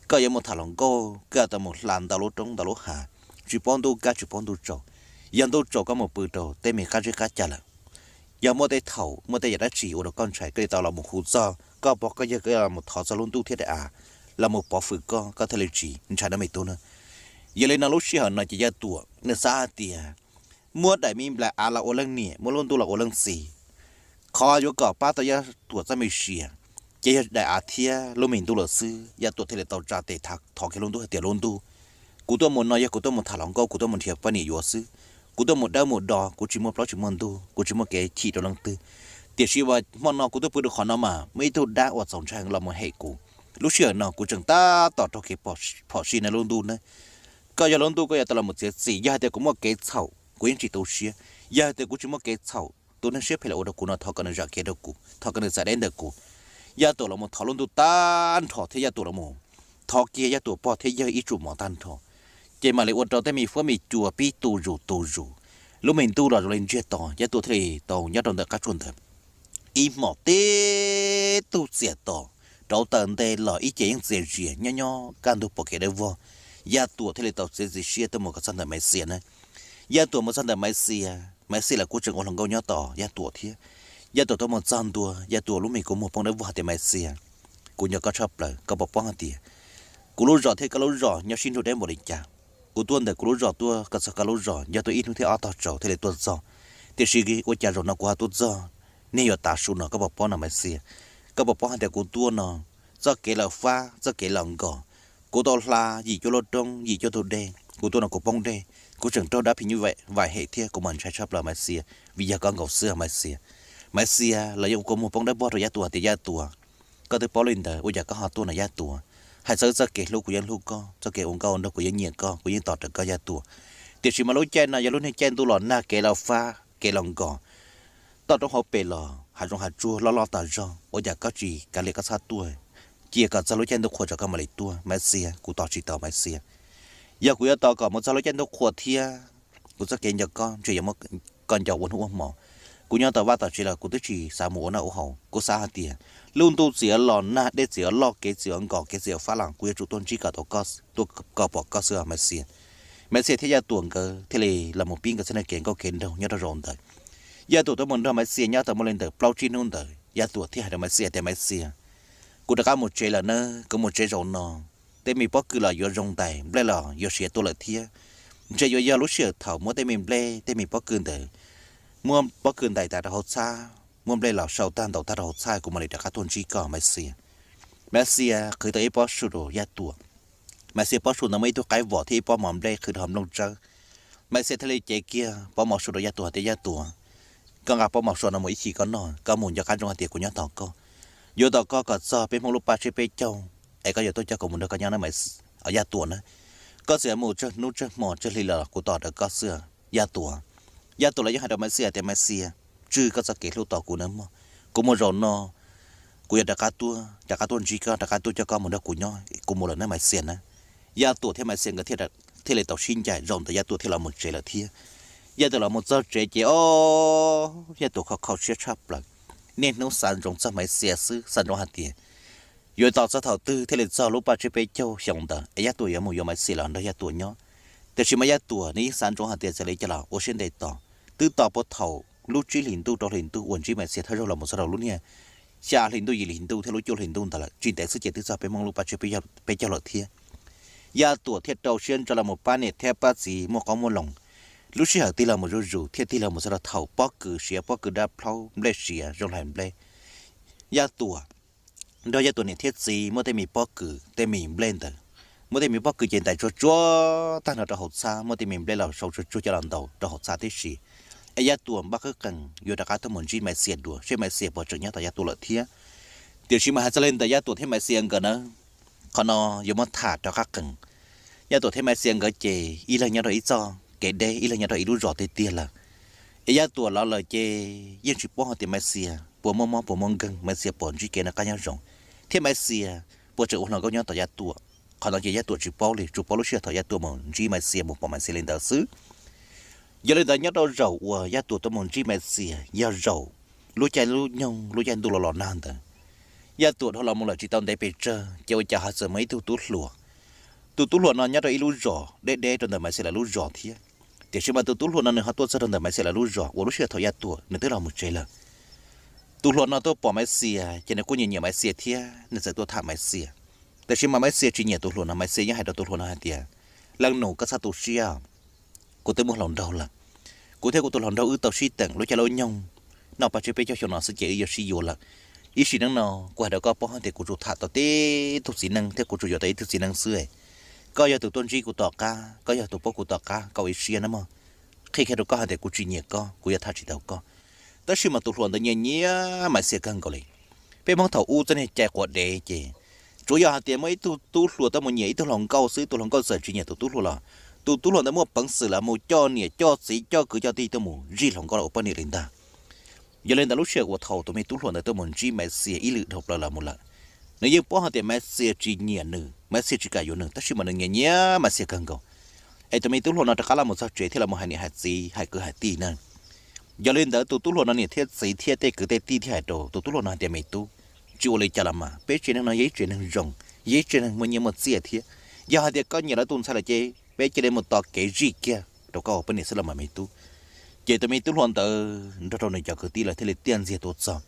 koj yuav mus tham hluas nkauj koj yuav tau mus hla ntau lub roob ntau lub hav, tsis paub ntuj kaj tsis paub ntuj tsaus. Yog ntuj tsaus koj mus pw rau tej me qab zeb qab cag lawm, yog muaj tej thaum muaj tej yam dab tsi ua rau koj ntshai koj yuav tau los mus hu txog koj pog koj yawg, koj yuav los mus thov txog lub ntuj thiab daim av los mus pov hwm koj, koj thiaj li tsis ntshai na me tub na. Yog li no lub sij hawm no ces Yaj Tuam nws xav hais tias muab daim me nplaim av los ua leej niam, muab lub ntuj los ua leej txiv. Qhov yuav kom pab tau Yaj Tuam txoj me sia ces yog daim av thiab lub me ntuj lawm xwb. Yaj Tuam thiaj li tau tsa tes thov kiag lub ntuj hais tias, lub ntuj, kuv tuaj mus no yog kuv tuaj mus tham hluas nkauj, kuv tuaj mus nrhiav poj niam yuav xwb. Kuv tuaj mus dawb mus do, kuv tsis muaj plaub tsis muaj ntug, kuv tsis muaj kev chim rau leej twg. Tiam sis mas hmo no kuv tuaj pw rau qhov no mas muaj ib tug dab uas txaus ntshai heev los mus hem kuv. Lub sij hawm no kuv tseem tab tom raug kev phom sij na lub ntuj na. Koj yog lub ntuj koj yuav tau los mus txiav txim, yog hais tias kuv muaj kev txhaum kuv yeej tsis tu siab, yog hais tias kuv tsis muaj kev txhaum tus neeg siab phem los ua rau kuv no thov kom nws zam kev rau kuv, thov kom nws txav deb ntawm kuv. Yaj Tuam los mus thov lub ntuj tag nrho thiab Yaj Tuam los mus thov kiag Yaj Tuam pog thiab yawg ib tsum mov tag nrho, ces mam li ua rau tej me fuab me cua pib tu zus tu zus. Lub me ntuj los zoo li ntsiag to, Yaj Tuam thiaj li tau nyob rau ntawm qab tsua ntawd ib hmos tib tug txias to, rauv taws nte los ib ce yeej txias zias, nyob nyob kaj ntug pom kev dawb vog. Yaj Tuam thiaj li tau txiav txim siab tuaj mus kom txog ntawm Maiv Xias na. Yaj Tuam mus txog ntawm Maiv Xias, Maiv Xias los kuj tseem ua hluas nkauj nyob tos Yaj Tuam thiab. Yaj Tuam tuaj mus txog ntua, Yaj Tuam lub me kua muag poob dawb vog hais tias, Maiv Xias, kuv nco koj tshaj plaws, koj puas paub hais tias kuv lub zos thiab koj lub zos nyob sib nrug deb npaum li cas? Kuv tuaj ntawm kuv lub zos tuaj kom txog koj lub zos yog tuaj ib hnub thiab ob tog tsaus thiaj li tuaj txog, tiam sis ua cas zaum no kuv ho tuaj txog niag yuav tav su no, koj puas paub no Maiv Xias? Koj puas paub hais tias kuv tuaj no, txoj kev los fab txoj kev los nkos, kuv tau hla yim cuaj lub roob yim cuaj tug dej, kuv tuaj no kuv poob dej, kuv tseem raug dab phim nyuj vais hem thiab kuv mas ntshai tshaj plaws Maiv Xias, vim yog koj nkaus xwb Maiv Xias. Maiv Xias los yeej ua kua muag poob dawb vog rau Yaj Tuam hais tias, Yaj Tuam, koj twb paub li ntawd ua cas koj ho tuaj no Yaj Tuam? Hais txog txoj kev hlub kuv yeej hlub koj, txoj kev ua nkauj ua nraug kuv yeej nyiam koj, kuv yeej tos rawv koj Yaj Tuam. Tiam sis mas lub caij no yog lub niag caij ntuj los nag kev los fab kev los nkos, toj roob hauv pes los hav zoov hav tsuag loj loj tas zog, ua cas koj tsis kav liam koj txhob tuaj, cia kom txog lub caij ntuj qhua tso koj mam li tuaj Maiv Xias, kuv tos tsis tau Maiv Xias. Yog kuv yuav tos kom mus txog lub caij ntuj qhua thiab kuv txoj kev nco koj ntshe yuav muab koj nco ua hnub ua hmo. Kuv nyob tom vaj tom tsev los kuv twb tsis xav mus ua noj ua haus, kuv xav hais tias lub ntuj txawm yuav los nag, dej txawm yuav loj, kev txawm yuav nkos, kev txawm yuav fab los kuv yuav tsum tuaj ntsib kom tau koj, tuaj kom pom koj xwb Maiv Xias. Maiv Xias thiab Yaj Tuam nkawd thiaj li los mus pib nkawd txoj niag kev nkauj kev nraug nyob rau zaum ntawd. Yaj Tuam tuaj mus nrog Maiv Xias nyob tau muaj li ntawm plaub tsib hnub ntawd, Yaj Tuam thiaj hais rau Maiv Xias tias, Maiv Xias, kuv rov qab mus tsev lawm nawb, kuv mus tsev zaum no tej me pob kws los yuav zoo ntais, nplej los yuav siav tuaj lawm thiab. Ntshe yuav yog lub sij hawm thaum muab tej me nplej tej me pob kws ntawd muab pob kws ntais tas rau hauv txhab, muab nplej los sau tag ntaus tag rau hauv txhab, kuv mam li rov qab tuaj ntsib koj, Maiv Xias. Maiv Xias qhwv tau ib pob su rau Yaj Tuam. Maiv Xias pob su ntawd muaj ib tug qaib vom thiab ib pob mov nplej qhwv rau hauv nplooj tsawb. Maiv Xias thiaj li cev kiag pob mov su rau Yaj Tuam tias, Yaj Tuam, koj nqa pob mov su no mus ib chim koj noj, koj mus nco qab ntsoov hais tias kuv nyob tos koj. Yuav tos koj kom txog peb Hmoob lub paj tsiab peb caug, es koj yuav tuaj coj kuv mus nrog koj nyob na, Yaj Tuam na. Koj txawm mus tsawg hnub tsawg hmo tsawg hli los kuv tos rawv koj xwb, Yaj Tuam. Yaj Tuam los yeej hais rau Maiv Xias tias, Maiv Xias, tswj koj txoj kev hlub tos kuv nawb mog. Kuv mus zaum no, kuv yuav rov qab tuaj, rov qab tuaj ntsib koj, rov qab tuaj coj koj mus nrog kuv nyob, kuv mus lawm nawb Maiv Xias na. Yaj Tuam thiab Maiv Xias nkawd thiaj li tau sib ncaim, zaum ntawd Yaj Tuam thiaj los mus tsev lawm thiab. Yaj Tuam los mus txog tsev ces, o, Yaj Tuam kho kho siab tshaj plaws. Niaj hnub xav ntsoov txog Maiv Xias xwb, xav ntsoov hais tias yuav tos txog thaum twg thiaj li txog lub paj tsiab peb caug xyoo ntawd es Yaj Tuam yuav mus yuav Maiv Xias los nrog Yaj Tuam nyob. Tiam sis mas Yaj Tuam nws yeej xav ntsoov hais tias txawm li cas los ua siab ntev tos, twb tos puag thaum lub tsib hlis ntuj rau hlis ntuj uas ntsib Maiv Xias thawj zaug los mus txog rau lub niag xya hlis ntuj yim hlis ntuj thiab lub cuaj hlis ntuj ntawd lawm, tsis ntev xwb ces twb txog peb Hmoob lub paj tsiab peb caug lawm thiab. Yaj Tuam thiaj rau siab ntso los mus pab niam thiab pab txiv muaj qoob muaj loo. Lub sij hawm tig los mus zuj zus thiab tig los mus txog rau thaum pob kws siav, pob kws dab plaub, nplej siav zoo hlais nplej. Yaj Tuam nrog Yaj Tuam niam thiab txiv muab tej me pob kws tej me nplej ntawd, muab tej me pob kws ces ntais tsuag tsuag tag nrho rau hauv txhab, muab tej me nplej los sau tsuag tsuag coj los ntaus rau hauv txhab tib si. Es Yaj Tuam npaj qwb qees yuav rov qab tuaj mus ntsib Maiv Xias dua seb Maiv Xias puas tseem nyob tom Yaj Tuam lawm thiab. Tiam sis mas hais txog li ntawd Yaj Tuam thiab Maiv Xias nkawd na, qhov no yuav muab tham rov qab qees. Yaj Tuam thiab Maiv Xias nkawd ces ib leeg nyob rau ib txoj kev deb, ib leeg nyob rau ib lub zos tiag tiag lawm. Es Yaj Tuam los lawm ces yeej tsis paub hais tias Maiv Xias puas muaj mob puas muaj nkeeg, Maiv Xias puas ntsib kev noj qab nyob zoo, thiab Maiv Xias puas tseem ua hluas nkauj nyob tom Yaj Tuam. Qhov no ces Yaj Tuam tsis paub li, tsuas paub lub sij hawm thaum Yaj Tuam mus ntsib Maiv Xias mus pom Maiv Xias li ntawd xwb. Yog li ntawd nyob rau zaum uas Yaj Tuam tuaj mus ntsib Maiv Xias yog zaum lub caij lub nyoog lub caij ntuj los los nag ntawd. Yaj Tuam dhau los mus lawm tsis tau ntev pes tsawg ces ua cas ho txawm muaj ib tug tub hluas. Tus tub hluas no nyob rau ib lub zos deb deb rau ntawm Maiv Xias lawv lub zos thiab. Tiam sis mas tus tub hluas no nws ho tuaj txog rau ntawm Maiv Xias lawv lub zos uas lub sij hawm thaum Yaj Tuam nws twb los mus tsev lawm. Tus hluas no tuaj pom Maiv Xias ces nws kuj nyiam nyiam Maiv Xias thiab nws txawm tuaj tham Maiv Xias. Tiam sis mas Maiv Xias tsis nyiam tus hluas no, Maiv Xias yeej hais rau tus hluas no hais tias, Leej nus, koj txhob tu siab, kuv twb muaj hluas nraug lawm. Kuv thiab kuv tus hluas nraug wb tau sib teem lub caij lub nyoog noj paj tsiab peb caug xyoo no xwb ces wb yuav sib yuav lawm. Ib sim neej no kuv hais rau koj paub hais tias kuv tsuas tham tau tib tug txiv neej thiab kuv tsuas yuav tau ib tug txiv neej xwb. Koj yog tus tuaj ntsib kuv tom qab, koj yog tus paub kuv tom qab, koj ua ib siab nawb mog. Qhia kiag rau koj hais tias kuv tsis nyiam koj, kuv yuav tham tsis tau koj. Tab sis mas tus hluas ntawd nyiam nyiam Maiv Xias kawg nkaus li. Peb Hmoob thaum ub txoj niag cai quav dev ces tsuav yog hais tias muaj ib tug tub hluas tuaj mus nyiam ib tug hluas nkauj xwb, tus hluas nkauj txawm tsis nyiam tus tub hluas los tus tub hluas ntawd muaj peev xwm los mus coj niam coj txiv coj kwv coj tij tuaj mus zij hluas nkauj los ua poj niam li ntag. Yog li ntawd lub sij hawm uas thaum tus me tub hluas ntawd tuaj mus ntsib Maiv Xias ib lwm dhau plaws los mus lawm, nws yeej paub hais tias Maiv Xias tsis nyiam nws, Maiv Xias tsis kam yuav nws, tab sis mas nws nyiam nyiam Maiv Xias kawg nkaus. Es tus me tub hluas no rov qab los mus txog tsev thiab los mus hais niam hais txiv hais kwv hais tij na. Yog li ntawd tus tub hluas no niam thiab txiv thiab tej kwv tej tij thiaj hais rau tus tub hluas no hais tias, Me tub, tsis ua li cas los mas, peb tsev neeg no yog ib tsev neeg zoo, yog ib tsev neeg muaj nyiaj muaj txiaj thiab. Yog hais tias koj nyiam lawv tus ntxhais lawm ces peb cia li mus tos kev zij kiag rau koj ua poj niam xwb los mas me tub. Ces tus me tub hluas ntawd nrog rau nws cov kwv tij lawv thiaj li tiaj ntxiag tuaj txog.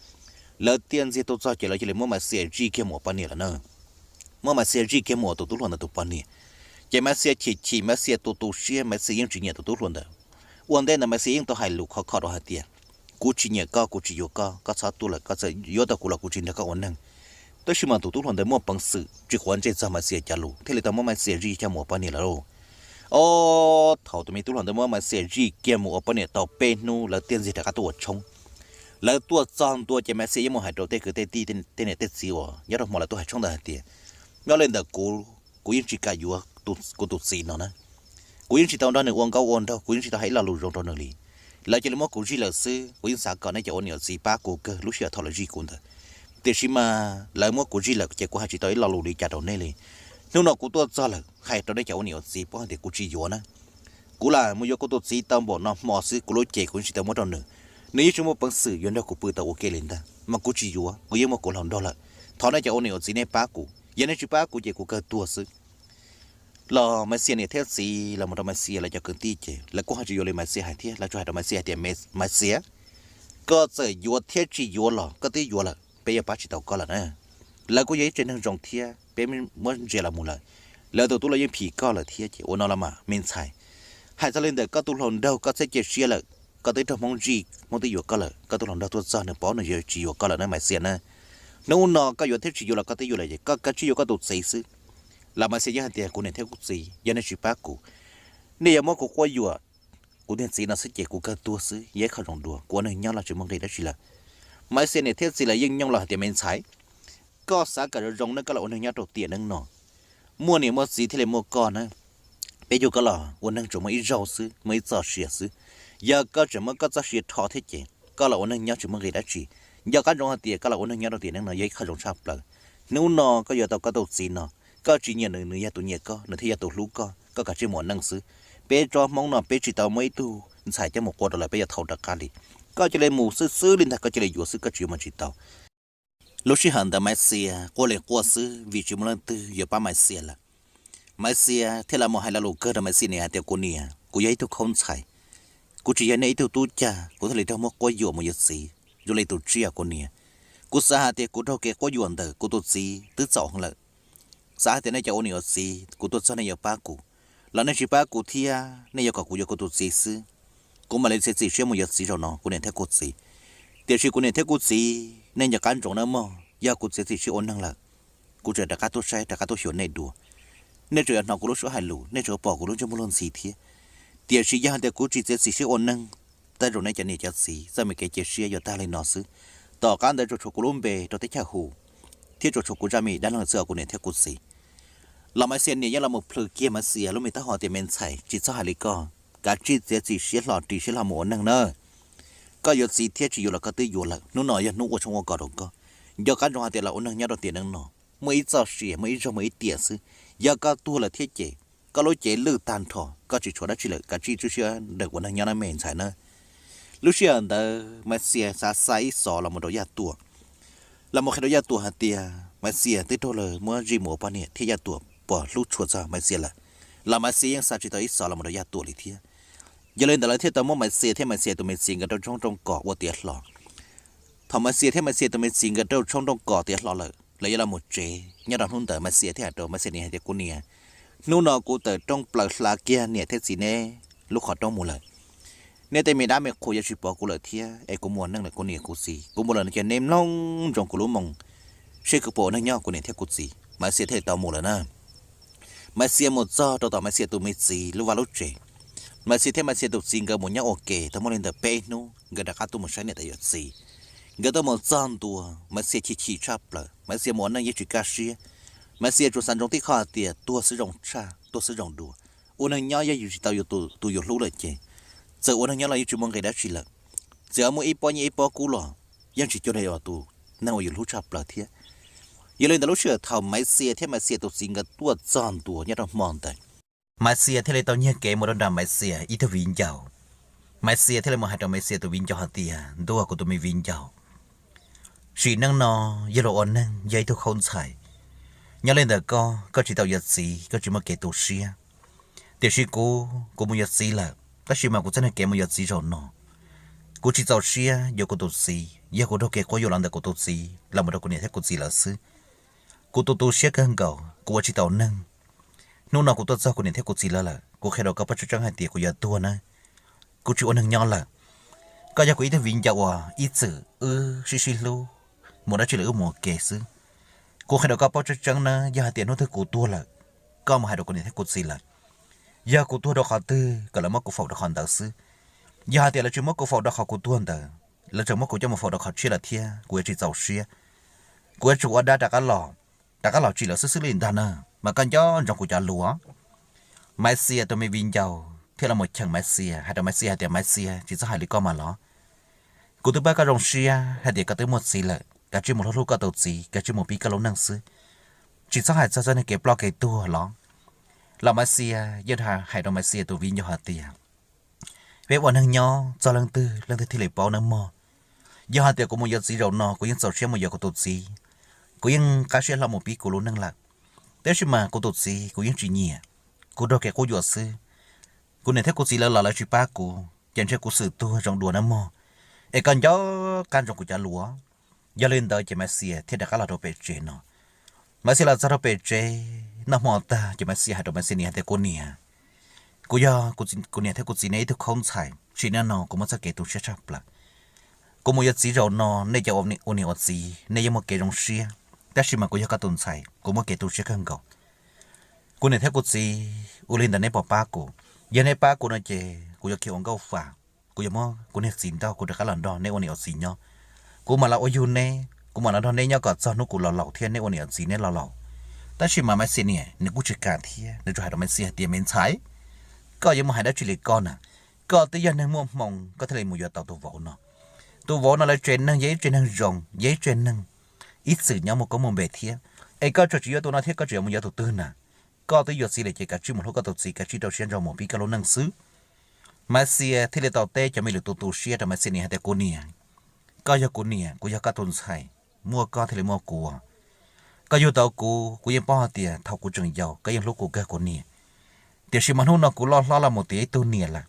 Lawv tiaj ntxiag tuaj txog ces lawv cia li muab Maiv Xias zij kiag mus ua poj niam lawm na. Muab Maiv Xias zij kiag mus ua tus tub hluas ntawd tus poj niam. Ces Maiv Xias chim chim, Maiv Xias tu tu siab, Maiv Xias yeej tsis nyiam tus tub hluas ntawd. Ua ntej ntawd Maiv Xias yeej tau hais lus khov kho rau hais tias, Kuv tsis nyiam koj, kuv tsis yuav koj, koj txhob tuaj lawm, koj txawm yuav tau kuv los kuv tsis nrog koj ua neeg. Tab sis mas tus tub hluas ntawd muaj peev xwm tsis quav ntsej txog Maiv Xias cov lus thiaj li tau muab Maiv Xias zij kiag mus ua poj niam lawm lauj. Os, thaum tus me tub hluas ntawd muab Maiv Xias zij kiag mus ua poj niam tau peb hnub lawv tiaj ntxiag rov qab tuaj ua tshoob. Lawv tuaj txog ntua ces Maiv Xias yeej mus hais rau tej kwv tej tij tej niam tej txiv uas nyob rau hmo lawv tuaj hais tshoob ntawd hais tias, Nyob li ntawm kuv, kuv yeej tsis kam yuav kuv tus txiv no na. Kuv yeej tsis tau nrog nws ua nkauj ua nraug, kuv yeej tsis tau hais ib lo lus zoo rau nws li. Lawv cia li muab kuv zij lawm xwb, kuv yeej xav kom nej cov ua niam ua txiv pab kuv kawg lub sij hawth thaum lawv zij kuv ntawd. Tiam sis mas lawv muab kuv zij lawm ces kuv hais tsis tau ib lo lus li cas rau nej li. Hnub no kuv tuaj txog lawm hais rau nej cov ua niam ua txiv paub hais tias kuv tsis yuav na. Kuv lam mus yuav kuv tus txiv tau npaum no hmo xwb, kuv lub cev kuv yeej tsis tau muab rau nws. Nws yeej tsis muaj peev xwm yuav nrog kuv pw tau ua ke li ntag, mas kuv tsis yuav, kuv yeej muaj kuv hluas nraug lawm. Thov nej cov ua niam ua txiv nej pab kuv, yog nej tsis pab kuv ces kuv kawg tuag xwb. Los Maiv Xias niam thiab txiv los mus rau Maiv Xias lawv cov kwv tij ces lawv kuj ho tsis yuav li Maiv Xias hais thiab, lawv tsuas hais rau Maiv Xias hais tias, Maiv Xias, koj txawm yuav thiab tsis yuav los koj twb yuav lawm, peb yuav pab tsis tau koj lawm na. Lawv kuj yog ib tsev neeg zoo thiab, peb muab ntsia los mus lawm, lawv tus tub los yeej phim koj lawm thiab ces ua no los mas me ntxhais, hais txog li ntawm koj tus hluas nraug koj txhob cia siab lawm. koj twb raug Hmoob zij, Hmoob twb yuav koj lawm, koj twb hluas nraug tuaj txog nws paub nws yuav tsis yuav koj lawm na Maiv Xias na. Hnub no koj yuav thiab tsis yuav los koj twb yuav lawm ces koj kav tsij yuav koj tus txiv xwb. Los Maiv Xias yeej hais tias kuv niam thiab kuv txiv yog nej tsis pab kuv, nej yuav muab kuv quab yuam, kuv niag txiv no xwb ces kuv kawg tuag xwb, yog ib qho zoo dua, kuv ua neeg nyob los tsis muaj nqis dab tsi lawm. Maiv Xias niam thiab txiv lawv yeej nyooj los hais tias me ntxhais, koj xav kom zoo zoo ne koj los ua neeg nyob rau tiam neej no, muaj niam muaj txiv thiaj li muaj koj na. Peb yug koj los ua neeg tsuas muaj ib zaug xwb, muaj ib txoj sia xwb. Yog koj tseem muab koj txoj sia rho thiab ces koj los ua neeg nyob tsis muaj nqis dab tsi. Nco qab ntsoov hais tias koj los ua neeg nyob rau tiam neej no yog ib qho zoo tshaj plaws. Hnub no koj yuav tau koj tus txiv no, koj tsis nyiam nws, nws yog tus nyiam koj, nws thiaj yog tus hlub koj, koj kav tsij mus ua neej xwb. Peb tsob Hmoob no peb tsis tau muab ib tug ntxhais coj mus qua rau lawv peb yuav thau rov qab li. Koj cia li mus xwb xwb li ntag, koj cia li yuav xwb, koj tsis yuav mas tsis tau. Lub sij hawm ntawd Maiv Xias quaj li quaj xwb vim tsis muaj leej twg yuav pab Maiv Xias lawm. Maiv Xias thiaj los mus hais lo lus kawg rau Maiv Xias niam hais tias kuv niam, kuv yog ib tug khaub ntxhais, kuv tsis yog nej ib tug tub cag kuv thiaj li raug muab quab yuam mus yuav txiv zoo li tus tsiaj kuv niam. Kuv xav hais tias kuv raug kev quab yuam ntawm kuv tus txiv twb txaus heev lawm. Xav hais tias nej cov ua niam ua txiv, kuv tuaj txog nej yuav pab kuv, los nej tsis pab kuv thiab nej yuav kom kuv yuav kuv tus txiv xwb, kuv mam li txiav txim siab mus yuav txiv zaum no, kuv niam thiab kuv txiv. Tiam sis kuv niam thiab kuv txiv, nej nco qab ntsoov nawb mog, yog kuv txiav txim siab ua neeg lawm, kuv tseem rov qab tuaj saib, rov qab tuaj xyuas nej dua. Nej tseem yuav hnov kuv lub suab hais lus, nej tseem yuav pom kuv lub ntsej muag luag ntxhi thiab. Tiam sis yog hais tias kuv tsis txiav txim siab ua neeg, tej zaum nej cov niam cov txiv txoj me kev cia siab yuav tag li no xwb. Tom qab ntawd tsuas tshuav kuv lub npe rau teb chaws hu, thiab tsuas tshuav kuv zaj me dab neeg xwb os kuv niam thiab kuv txiv. Los Maiv Xias niam yeej los mus plhws kiag Maiv Xias lub me taub hau tias me ntxhais, tsis txhob hais li koj, kav tsij txiav txim siab hlo ris siab hlo mus ua neeg na. Koj yuav txiv thiab tsis yuav los koj twb yuav lawm, hnub no yog hnub ua tshoob ua kos rau koj. Nco qab ntsoov hais tias los ua neeg nyob rau tiam neej no muaj ib txoj sia, muaj ib zaug muaj ib tiam xwb. Yog koj tuag lawm thiab ces koj lub cev lwj tag nrho, koj tsis tshuav dab tsi lawm, kav tsij tswj siab ntawm ua neeg nyob na me ntxhais na. Lub sij hawm ntawd Maiv Xias xav xa ib xov los mus rau Yaj Tuam, los mus qhia rau Yaj Tuam hais tias Maiv Xias twb raug lawv muab zij mus ua poj niam thiab Yaj Tuam pom hlub tshua txog Maiv Xias lawm. Los Maiv Xias yeej xa tsis tau ib xov los mus rau Yaj Tuam li thiab. Yog li ntawd lawv thiaj tau muab Maiv Xias thiab Maiv Xias tus me txiv nkawd rau tshoob rooj kos ua tiav hlo. Thaum Maiv Xias thiab Maiv Xias tus me txiv nkawd rau tshoob rooj kos tiav hlo lawm, lawv yuav los mus tsev. Nyob rau hnub ntawd Maiv Xias thiaj hais rau Maiv Xias niam hais tias kuv niam, hnub no kuv tawm rooj plaws hla kiag niam thiab txiv neb lub qhov rooj mus lawm. Neb tej me dab me qhua yuav tsis pov kuv lawm thiab es kuv mus ua neej lawm kuv niam kuv txiv, kuv mus lawm no ces neb mloog ntsoov kuv lub moo, seb kuv puas ua neej nyob kuv niam thiab kuv txiv. Maiv Xias thiaj li tau mus lawm na. Maiv Xias mus txog rau tom Maiv Xias tus me txiv lub vaj lub tsev. Maiv Xias thiab Maiv Xias tus txiv nkawd mus nyob ua ke tau muaj li ntawm peb hnub nkawd rov qab tuaj mus saib niam tais yawm txiv. Nkawd tuaj mus txog ntua Maiv Xias chim chim tshaj plaws, Maiv Xias mus ua neej yeej tsis kaj siab. Maiv Xias tsuas xav ntsoov tib qho hais tias tuag xwb zoo tshaj, tuag xwb zoo dua. Ua neeg nyob yog yus tsis tau yus tus yus hlub lawm ces txawm ua neeg nyob los yeej tsis muaj nqis dab tsi lawm. Txawm muaj ib pob nyiaj ib pob kub los yeej tsis cuag li tus neeg uas yus hlub tshaj plaws thiab. Yog li ntawd lub sij hawm thaum Maiv Xias thiab Maiv Xias tus txiv nkawd tuaj txog ntua nyob rau hmo ntawd, Maiv Xias thiaj li tau nyiag kev mus rau nram Maiv Xias ib tug viv ncaus. Maiv Xias thiaj li mus hais rau Maiv Xias tus viv ncaus hais tias ntuj kuv tus me viv ncaus, sim neej no yog luag ua neeg yog ib tug khaub ntxhais. Nyob li ntawm koj, koj tsis tau yuav txiv koj tsis muaj kev tu siab. Tiam sis kuv, kuv mus yuav txiv lawm tab sis mas kuv txoj niag kev mus yuav txiv zaum no, kuv tsis txaus siab yuav kuv tus txiv, yog kuv raug kev quab yuam los ntawm kuv tus txiv los mus rau kuv niam thiab kuv txiv lawv xwb. Kuv tu tu siab kawg nkaus kuv ua tsis tau neeg. Hnub no kuv tuaj txog kuv niam thiab kuv txiv lawv lawm, kuv qhia rau koj paub tseeb tseeb hais tias kuv yuav tuag na. Kuv tsis ua neeg nyob lawm. Koj yog kuv ib tug viv ncaus uas ib txwm wb sib sib hlub, mus dab tsi los wb mus ua ke xwb. Kuv qhia rau koj paub tseeb tseeb na, yog hais tias hnub twg kuv tuag lawm, koj mus hais rau kuv niam thiab kuv txiv lawv, yog kuv tuag rau qhov twg kom lawv muab kuv faus rau qhov ntawd xwb. Yog hais tias lawv tsis muab kuv faus rau qhov kuv tuag ntawd, lawv tseem muab kuv coj mus faus rau qhov tshiab lawm thiab kuv yuav tsis txaus siab. Kuv yuav tsum ua dab rov qab los, rov qab los tsim lawv xwb xwb li ntag na. Mas koj nco ntsoov kuv cov lus. Maiv Xias tus me viv ncaus thiaj los mus cheem Maiv Xias, hais rau Maiv Xias hais tias Maiv Xias, tsis txhob hais li koj mas los. Kuv twb pab koj zoo siab hais tias koj twb muaj txiv lawm, kav tsij mus hlub hlub koj tus txiv, kav tsij mus pib koj lub neej xwb. Tsis txhob hais txog txoj niag kev ploj kev tuag los. Los Maiv Xias yeej hais rau Maiv Xias tus viv ncaus hais tias peb ua neeg nyob txog leej twg leej twg thiaj li paub nawb mog. Yog hais tias kuv mus yuav txiv zaum no kuv yeej txaus siab mus yuav kuv tus txiv, kuv yeej qab siab hlo mus pib kuv lub neej lawm. Tab sis mas kuv tus txiv kuv yeej tsis nyiam, kuv raug kev quab yuam xwb. Kuv niam thiab kuv txiv lawv los lawv tsis pab kuv ces ntshe kuv xwm tuag zoo dua nawb mog. Es koj nco qab ntsoov kuv cov lus. Yog li ntawd ces Maiv Xias thiaj rov qab los rau pem tsev no. Maiv Xias los txog rau pem tsev noj hmo tag ces Maiv Xias hais rau Maiv Xias niam hais tias kuv niam, kuv yog kuv niam thiab kuv txiv neb ib tug khaub ntxhais, Sim neej no kuv muaj txoj kev tu siab tshaj plaws. Kuv mus yuav txiv zaum no, nej cov ua niam ua txiv nej yeej muaj kev zoo siab, tab sis mas kuv yog koj tus ntxhais kuv muaj kev tu siab kawg nkaus. Kuv niam thiab kuv txiv, ua li ntawd neb puas pab kuv? Yog neb pab kuv no ces kuv yuav khiav ua nkauj fa, kuv yuav muab kuv niag txiv ntauj kuv rov qab los nrog neb ua niam ua txiv nyob. Kuv mam los ua yug neb, kuv mam los nrog neb nyob kom txog hnub kuv los laus thiab neb ua niam ua txiv neb los laus. Tab sis mas Maiv Xia niam nws kuj tsis kam thiab, nws tsuas hais rau Maiv Xia hais tias, Me ntxhais, koj yuav mus hais dab tsi li koj na? Koj twb yog neeg muaj hmoo koj thiaj li mus yuav tau tus vauv no. Tus vauv no lawv tsev neeg yog ib tsev neeg zoo, yog ib tsev neeg ib txwm nyob muaj koob muaj npe thiab. Es koj tsuas tsis yuav tus no thiab koj tseem yuav mus yuav tus twg na? Koj twb yuav txiv lawm ces kav tsij mus hlub koj tus txiv, kav tsij rau siab ntso mus pib koj lub neej xwb. Maiv Xia thiaj li tau teb cov me lus tu tu siab rau Maiv Xia niam hais tias, Kuv niam, koj yog kuv niam, kuv yog koj tus ntxhais, muaj koj thiaj li muaj kuv. Koj yug tau kuv, kuv yeej paub hais tias thaum kuv tseem yau koj yeej hlub kuv kawg kuv niam. Tiam sis mas hnub no kuv loj hlob los mus tiav ib tug niam lawm,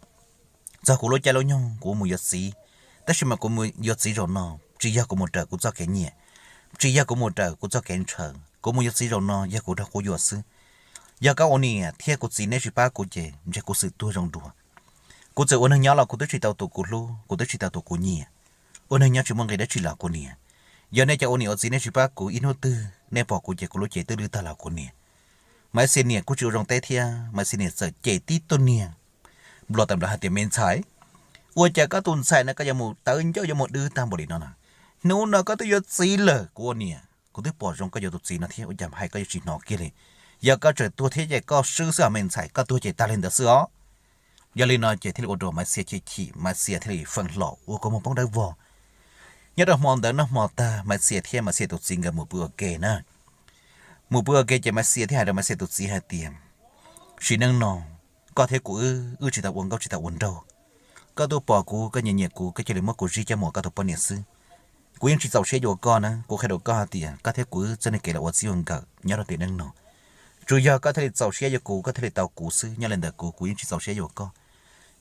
txog kuv lub caij lub nyoog kuv mus yuav txiv. Tab sis mas kuv mus yuav txiv zaum no tsis yog kuv mus raws kuv txoj kev nyiam, tsis yog kuv mus raws kuv txoj kev ntshaw. Kuv mus yuav txiv zaum no yog kuv raug qhuab yuam xwb. Yog koj ua niam thiab kuv txiv neb tsis pab kuv ces ntshe kuv xwm tuag zoo dua. Kuv txawm ua neeg nyob los kuv twb tsis tau tus kuv hlub, kuv twb tsis tau tus kuv nyiam. Ua neeg nyob tsis muaj nqis dab tsi los kuv niam. Yog nej cov ua niam ua txiv nej tsis pab kuv, ib hnub twg nej pom kuv ces kuv lub cev twb lwj tag los kuv niam. Maiv Xia niam kuj tsis ua zoo teb thiab, Maiv Xia niam txawm cem tib tug niag nplua tawm nplawv hais tias, Me ntxhais, ua cas koj tus ntxhais no koj yuav mus tawv ncauj yuav mus dwb tag npaum li no na? Hnub no koj twb yuav txiv lawm, kuv ua niam kuv twb pom zoo koj yuav tus txiv no thiab, ua cas hais koj yuav tsis hnov kiag li? Yog koj tseem tuag thiab ces koj swb xwb os me ntxhais, koj tuag ces tag li ntawd xwb os. Yog li no ces thiaj li ua rau Maiv Xia chim chim, Maiv Xia thiaj li feem hlo ua kua muag poob dawb vog. Nyob rau hmo ntawd noj hmo tag, Maiv Xia thiab Maiv Xia tus txiv nkawd mus pw ua ke na. Mus pw ua ke ces Maiv Xia thiaj hais rau Maiv Xia tus txiv hais tias, Sim neej no koj thiab kuv wb, wb tsis tau ua nkauj tsis tau ua nraug. Koj twb pom kuv, koj nyiam nyiam kuv, koj cia li muab kuv zij coj mus ua koj tus poj niam xwb. Kuv yeej tsis txaus siab yuav koj na, kuv qhia rau koj hais tias koj thiab kuv wb txoj niag kev los ua txij ua nkawm nyob rau tiam neej no, tsuas yog koj thiaj li txaus siab yuav kuv, koj thiaj li tau kuv xwb, nyob li ntawm kuv kuv yeej tsis txaus siab yuav koj.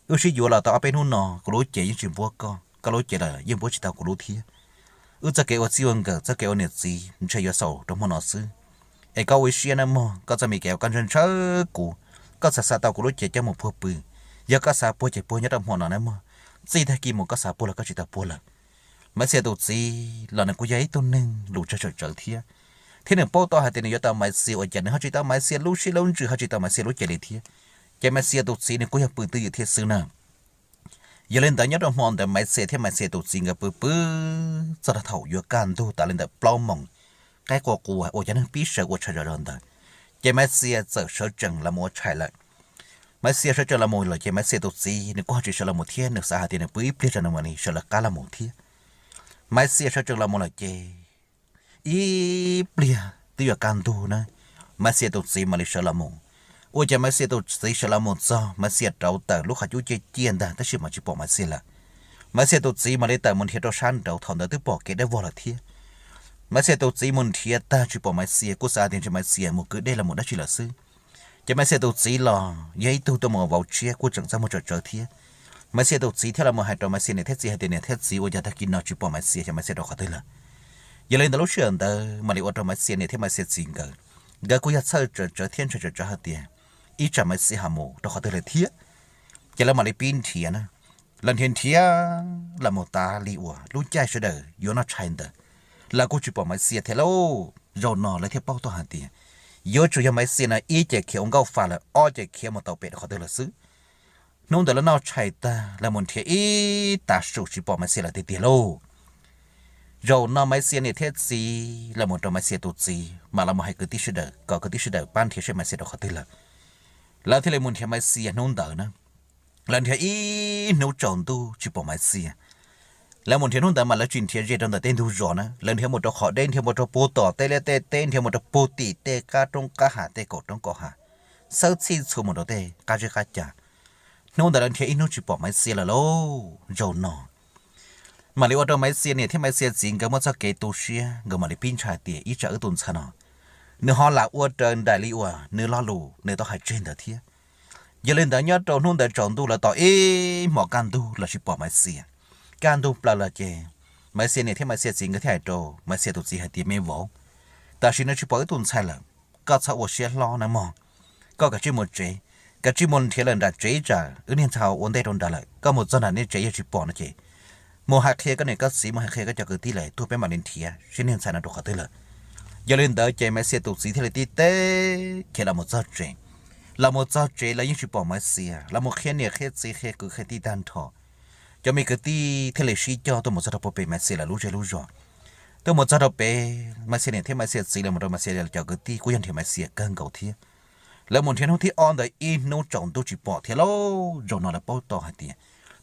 Wb sib yuav los tau ob peb hnub no kuv lub cev yeej tsis npuab koj, koj lub cev los yeej npuab tsis tau kuv lub thiab. Wb txoj kev ua txij ua nkawm, txoj kev ua niam txiv ntshe yuav xaus rau hmo no xwb. Es koj ua ib siab nawb mog, koj txoj me kev uas koj ntshaw ntshaw kuv, koj xav xav tau kuv lub cev coj mus puag pw. Yog koj xav puag ces puag nyob rau hmo no nawb mog, txij tag kis mus koj xav puag los koj tsis tau puag lawm. Maiv Xia tus txiv los nws kuj yog ib tug neeg lus tsawg tsawm tsawv thiab, thiab nws paub tau hais tias nws yuav tau Maiv Xia ua cas nws ho tsis tau Maiv Xia lub siab lub ntsws, ho tsis tau Maiv Xia lub cev li thiab. Ces Maiv Xia tus txiv nws kuj yog pw twj ywm thiab xwb na. Yog li ntawd nyob rau hmo ntawd Maiv Xia thiab Maiv Xia tus txiv nkawd pw pw txog rau thaum yuav kaj ntug tas li ntawm plaub moos, qaib qua qua ua cov neeg pib sawv ua tshais zom zaws ntawd, ces Maiv Xia txawm sawv tsees los mus ua tshais lawm. Maiv Xia sawv tsees los mus lawm ces Maiv Xia tus txiv nws kuj ho tsis sawv los mus thiab, nws xav hais tias nws pw ib pliag tso nws mam li sawv lawv qab los mus thiab. Maiv Xia sawv tsees los mus lawm ces ib pliag twb yuav kaj ntug na, Maiv Xia tus txiv mam li sawv los mus. Ua cas Maiv Xia tus txiv sawv los mus txog, Maiv Xia rauv taws lub qhov cub ciaj ciaj ntag tab sis mas tsis pom Maiv Xia lawm. Maiv Xia tus txiv mam li tawm mus nrhiav rau sab nraud, thaum ntawd twb pom kev dawb vog lawm thiab. Maiv Xia tus txiv mus nrhiav tag tsis pom Maiv Xia, kuj xav tias ntshe Maiv Xia mus kwv dej los mus dab tsi lawm xwb. Ces Maiv Xia tus txiv los yog ib tug tuaj mus vauv tshiab kuj tseem txaj muag tsawm tsawv thiab. Maiv Xia tus txiv thiaj los mus hais rau Maiv Xia niam thiab txiv hais tias, Niam thiab txiv, ua cas tag kis no tsis pom Maiv Xia, xyov Maiv Xia rau qhov twg lawm. Yog li ntawd lub sij hawm ntawd mam li ua rau Maiv Xia niam thiab Maiv Xia txiv nkawd, nkawd kuj yog txhawj tsawm tsawv thiab ntshai tsawm tsawv hais tias, Ib tsam Maiv Xia ho mus rau qhov twg lawm thiab? Ces lawv mam li pib nrhiav na. Lawv nrhiav nrhiav los mus tas li uas lub caij sawv daws yuav noj tshais ntawd, lawv kuj tsis pom Maiv Xia thiab lauj. Zaum no lawv thiaj paub tau hais tias yuav tsum yog Maiv Xia no ib ce khiav ua nkauj fa lawm, ob ce khiav mus tau pem rau qhov twg lawm xwb. Hnub ntawd lawv noj tshais tag lawv mus nrhiav ib tav su tsis pom Maiv Xia lawm tiag tiag lauj. Zaum no Maiv Xia niam thiab txiv lawv mus rau Maiv Xia tus txiv mam los mus hais kwv tij sawv daws kom kwv tij sawv daws pab nrhiav seb Maiv Xia rau qhov twg lawm. Lawv thiaj li mus nrhiav Maiv Xia hnub ntawd na. Lawv nrhiav ib hnub tsaus ntuj tsis pom Maiv Xia. Lawv mus nrhiav hnub ntawd mas lawv tsis nrhiav ze rau ntawm tej ntug zos na, lawv nrhiav mus rau qhov deb, nrhiav mus rau puag tom tej liaj tej teb, nrhiav mus rau puag tim tej qab roob qab hav, tej kaum roob kaum hav, xawb txhij txhua mus rau tej qab zeb qab ca. Hnub ntawd lawv nrhiav ib hnub tsis pom Maiv Xia lawm lauj. Zaum no mam li ua rau Maiv Xia niam thiab Maiv Xia txiv nkawd muaj txoj kev tu siab, nkawd mam li pib ntshai tias ib tsam wb tus ntxhais no nws ho lam ua raws nraim li uas nws lo lus nws tau hais tseg ntawd thiab. Yog li ntawd nyob rau hnub ntawd tsaus ntuj lawv tos ib hmos kaj ntug los tsis pom Maiv Xia. Kaj ntug plaws los ces Maiv Xia niam thiab Maiv Xia txiv nkawd thiaj hais rau Maiv Xia tus txiv hais tias, Me vauv, tam sim no tsis pom wb tus ntxhais lawm, koj txhob ua siab hlob nawb mog. Koj kav tsij mus tsev, Kav tsij mus nrhiav lawm nram tsev ib tsam, wb niag ntxhais ua ntej rau nrad lawm, koj mus txog nram nej tsev yog tsis pom no ces mus hais qhia koj niam koj txiv, mus hais qhia koj cov kwv tij lawm tuaj peb mam li nrhiav seb niag ntxhais no rau qhov twg lawm. Yog li ntawd ces Maiv Xias tus txiv thiaj li tib teb khiav los mus txog tsev. Los mus txog tsev lawv yeej tsis pom Maiv Xias, lawv mus qhia niam qhia txiv qhia kwv qhia tij tag nrho. Cov me kwv tij thiaj li sib coj tuaj mus txog rau puag pem Maiv Xias lawv lub zej lub zos. Tuaj mus txog rau pem, Maiv Xias niam thiab Maiv Xias txiv lawv mus rau Maiv Xias cov kwv tij kuj yog nrhiav Maiv Xias kawg nkaus thiab. Lawv mus nrhiav hnub thib ob ntawd ib hnub tsaus ntuj tsis pom thiab lauj. Zaum no lawv paub tau hais tias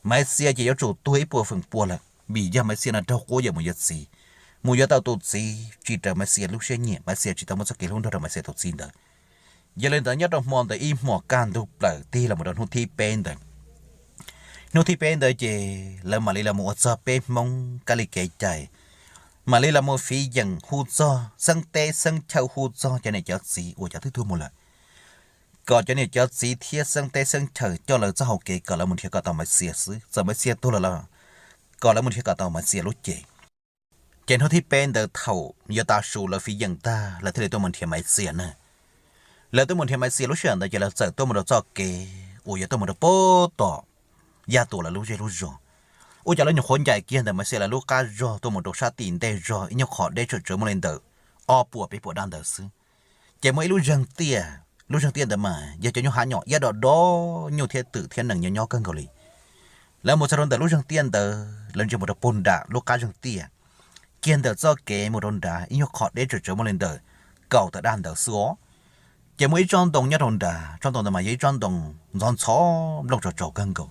Maiv Xias ces yuav tsum tuag ib puas feem pua lawm, vim yog Maiv Xias no raug quab yawm mus yuav txiv, mus yuav tau tus txiv tsis raws Maiv Xias lub siab nyiam, Maiv Xias tsis tau muaj txoj kev hlub nrog rau Maiv Xias tus txiv ntawd. Yog li ntawd nyob rau hmo ntawd ib hmos kaj ntug plaws tig los mus rau hnub thib peb ntawd. Hnub thib peb ntawd ces lawv mam li los mus ua txog peb Hmoob kab li kev cai, mam li los mus fiv yeem hu txog xeeb teb xeeb chaw hu txog cov niam cov txiv uas cov twb tuag mus lawm, kom cov niam cov txiv thiab xeeb teb xeeb chaw coj lawv txoj hau kev kom lawv mus nrhiav kom tau Maiv Xias xwb, txawm Maiv Xias tuag lawm los kom lawv mus nrhiav kom tau Maiv Xias lub cev. Ces hnub thib peb ntawd thaum yuav tav su lawv fiv yeem tag lawv thiaj li tuaj mus nrhiav Maiv Xias na. Lawv tuaj mus nrhiav Maiv Xias lub sij hawm ntawd ces lawv txawm tuaj mus rau txoj kev uas yuav tuaj mus rau puag tom Yaj Tuam lawv lub zej lub zos. Ua cas lawv nyuam qhuav ncaim kiag ntawm Maiv Xias lawv lub qab zog tuaj mus rau sab tim ntej zog ib nyuag qhov deb tsawm tsawv muaj li ntawm ob puas peb puas daj ntawd xwb, ces muaj ib lub zeeg tiaj. Lub zeeg tiaj ntawd mas yog cov nyuag hav nyom iab do do nyuj thiab twm thiab nees nyob nyob kawg nkaus li. Lawv mus txog rau ntawm lub zeeg tiaj ntawd lawv ntsia mus rau puag nram lub qab zeeg tiaj, kiag ntawm txoj kev mus rau nrad ib nyuag qhov deb tsawm tsawv muaj li ntawm kaum tawm daj ntawd xwb os. Ces muaj ib tsob ntoo nyob rau nrad, tsob ntoo ntawd mas yog ib tsob ntoo ntxhov ntxhov nplooj tsaus tsaus kawg nkaus.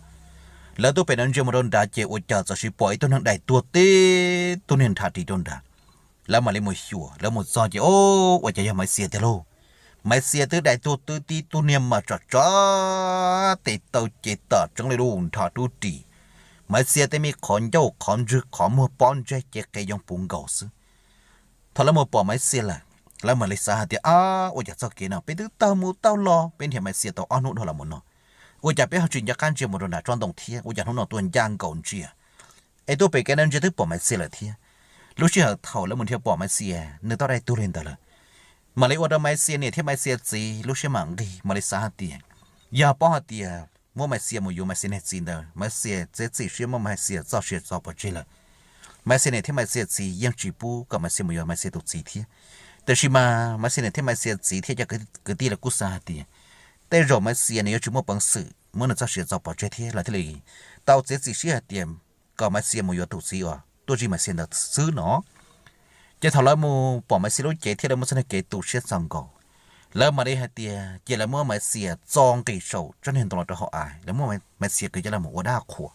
Lawv tuaj pem no ntsia mus rau nrad ces ua cas txawm sis pom ib tug neeg dai tuag tib tug niag nrhav ris rau nrad. Lawv mam li mus xyuas, lawv mus txog ces o, ua cas yog Maiv Xias tiag lauj. Maiv Xias twb dai tuag twb tib tug niag mas tsom tso tes taw ces tam tseeb li lub nrhav rub ris. Maiv Xias tej me qhov ncauj qhov ntswg qhov muag pob ntseg ces qe yoo puv nkaus xwb. Thaum lawv mus pom Maiv Xias lawm, lawv mam li xav hais tias a, ua cas txoj kev no peb twb taug mus taug los peb nrhiav Maiv Xias tau ob hnub dhau los mus no, ua cas peb ho tsis nco qab ntsia mus rau nram tsob ntoo thiab ua cas hnub no tuaj ncaj nkaus ntsia. Es tuaj pem kev no ntsia twb pom Maiv Xias lawm thiab. Lub sij hawm thaum lawv mus nrhiav pom Maiv Xias nws tau dai tuag li ntawd lawm, mam li ua rau Maiv Xias niam thiab Maiv Xias txiv lub siab mam nqig, mam li xav hais tias yog paub hais tias muab Maiv Xias mus yuav Maiv Xias niag txiv ntawd, Maiv Xias txiav txim siab muab Maiv Xias txoj sia txo pov tseg lawm. Maiv Xias niam thiab Maiv Xias txiv yeej tsis pub kom Maiv Xias mus yuav Maiv Xias tus txiv thiab. Tiam sis mas Maiv Xias niam thiab Maiv Xias txiv thiab cov kwv tij lawv kuj xav hais tias tej zaum Maiv Xias nws yuav tsis muaj peev xwm muab nws txoj sia txo pov tseg thiab lawv thiaj li tau txiav txim siab hais tias kom Maiv Xias mus yuav tus txiv uas tuaj zij Maiv Xias ntawd xwb no. Ces thaum lawv mus pom Maiv Xias lub cev thiab lawv muaj txoj niag kev tu siab txog nkaus, lawv mam li hais tias cia lawv muab Maiv Xias txo nqis saum tsob niag ntoo los rau hauv av, lawv muab Maiv Xias kwv coj los ua dab qhuas,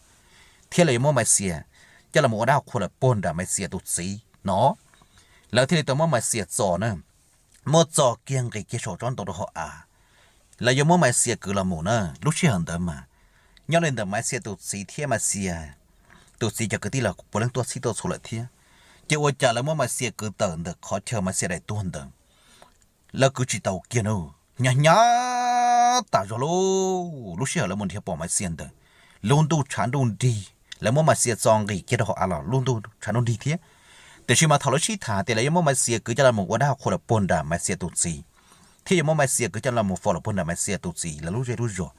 thiab lawv yuav muab Maiv Xias coj los ua dab qhuas lawm puag nram Maiv Xias tus txiv no. Lawv thiaj li tau muab Maiv Xias txo na, muab txo kiag nqis kiag saum tsob ntoo rau hauv av. Lawv yuav muab Maiv Xias kwv los mus na. Lub sij hawm ntawd mas nyob li ntawm Maiv Xias tus txiv thiab Maiv Xias tus txiv cov kwv tij los puav leej tuaj txhij tuaj txhua lawm thiab. Ces ua cas lawv muab Maiv Xias kwv tawm ntawm qhov chaw Maiv Xias daim tuag ntawd, lawv kwv tsis tau kiag na. Hnyav hnyav tas zog lauj. Lub sij hawm lawv mus nrhiav pom Maiv Xias ntawd, lub ntuj tshav ntuj nrig, lawv muab Maiv Xias txo nqis kiag rau hauv av los lub ntuj tshav ntuj nrig thiab. Tiam sis mas thaum lawv sib tham tias lawv yuav muab Maiv Xias kwv coj los mus ua dab qhuas lawm puag nram Maiv Xias tus txiv, thiab yuav muab Maiv Xias kwv coj los faus lawm puag nram Maiv Xias tus txiv lawv lub zej lub zos,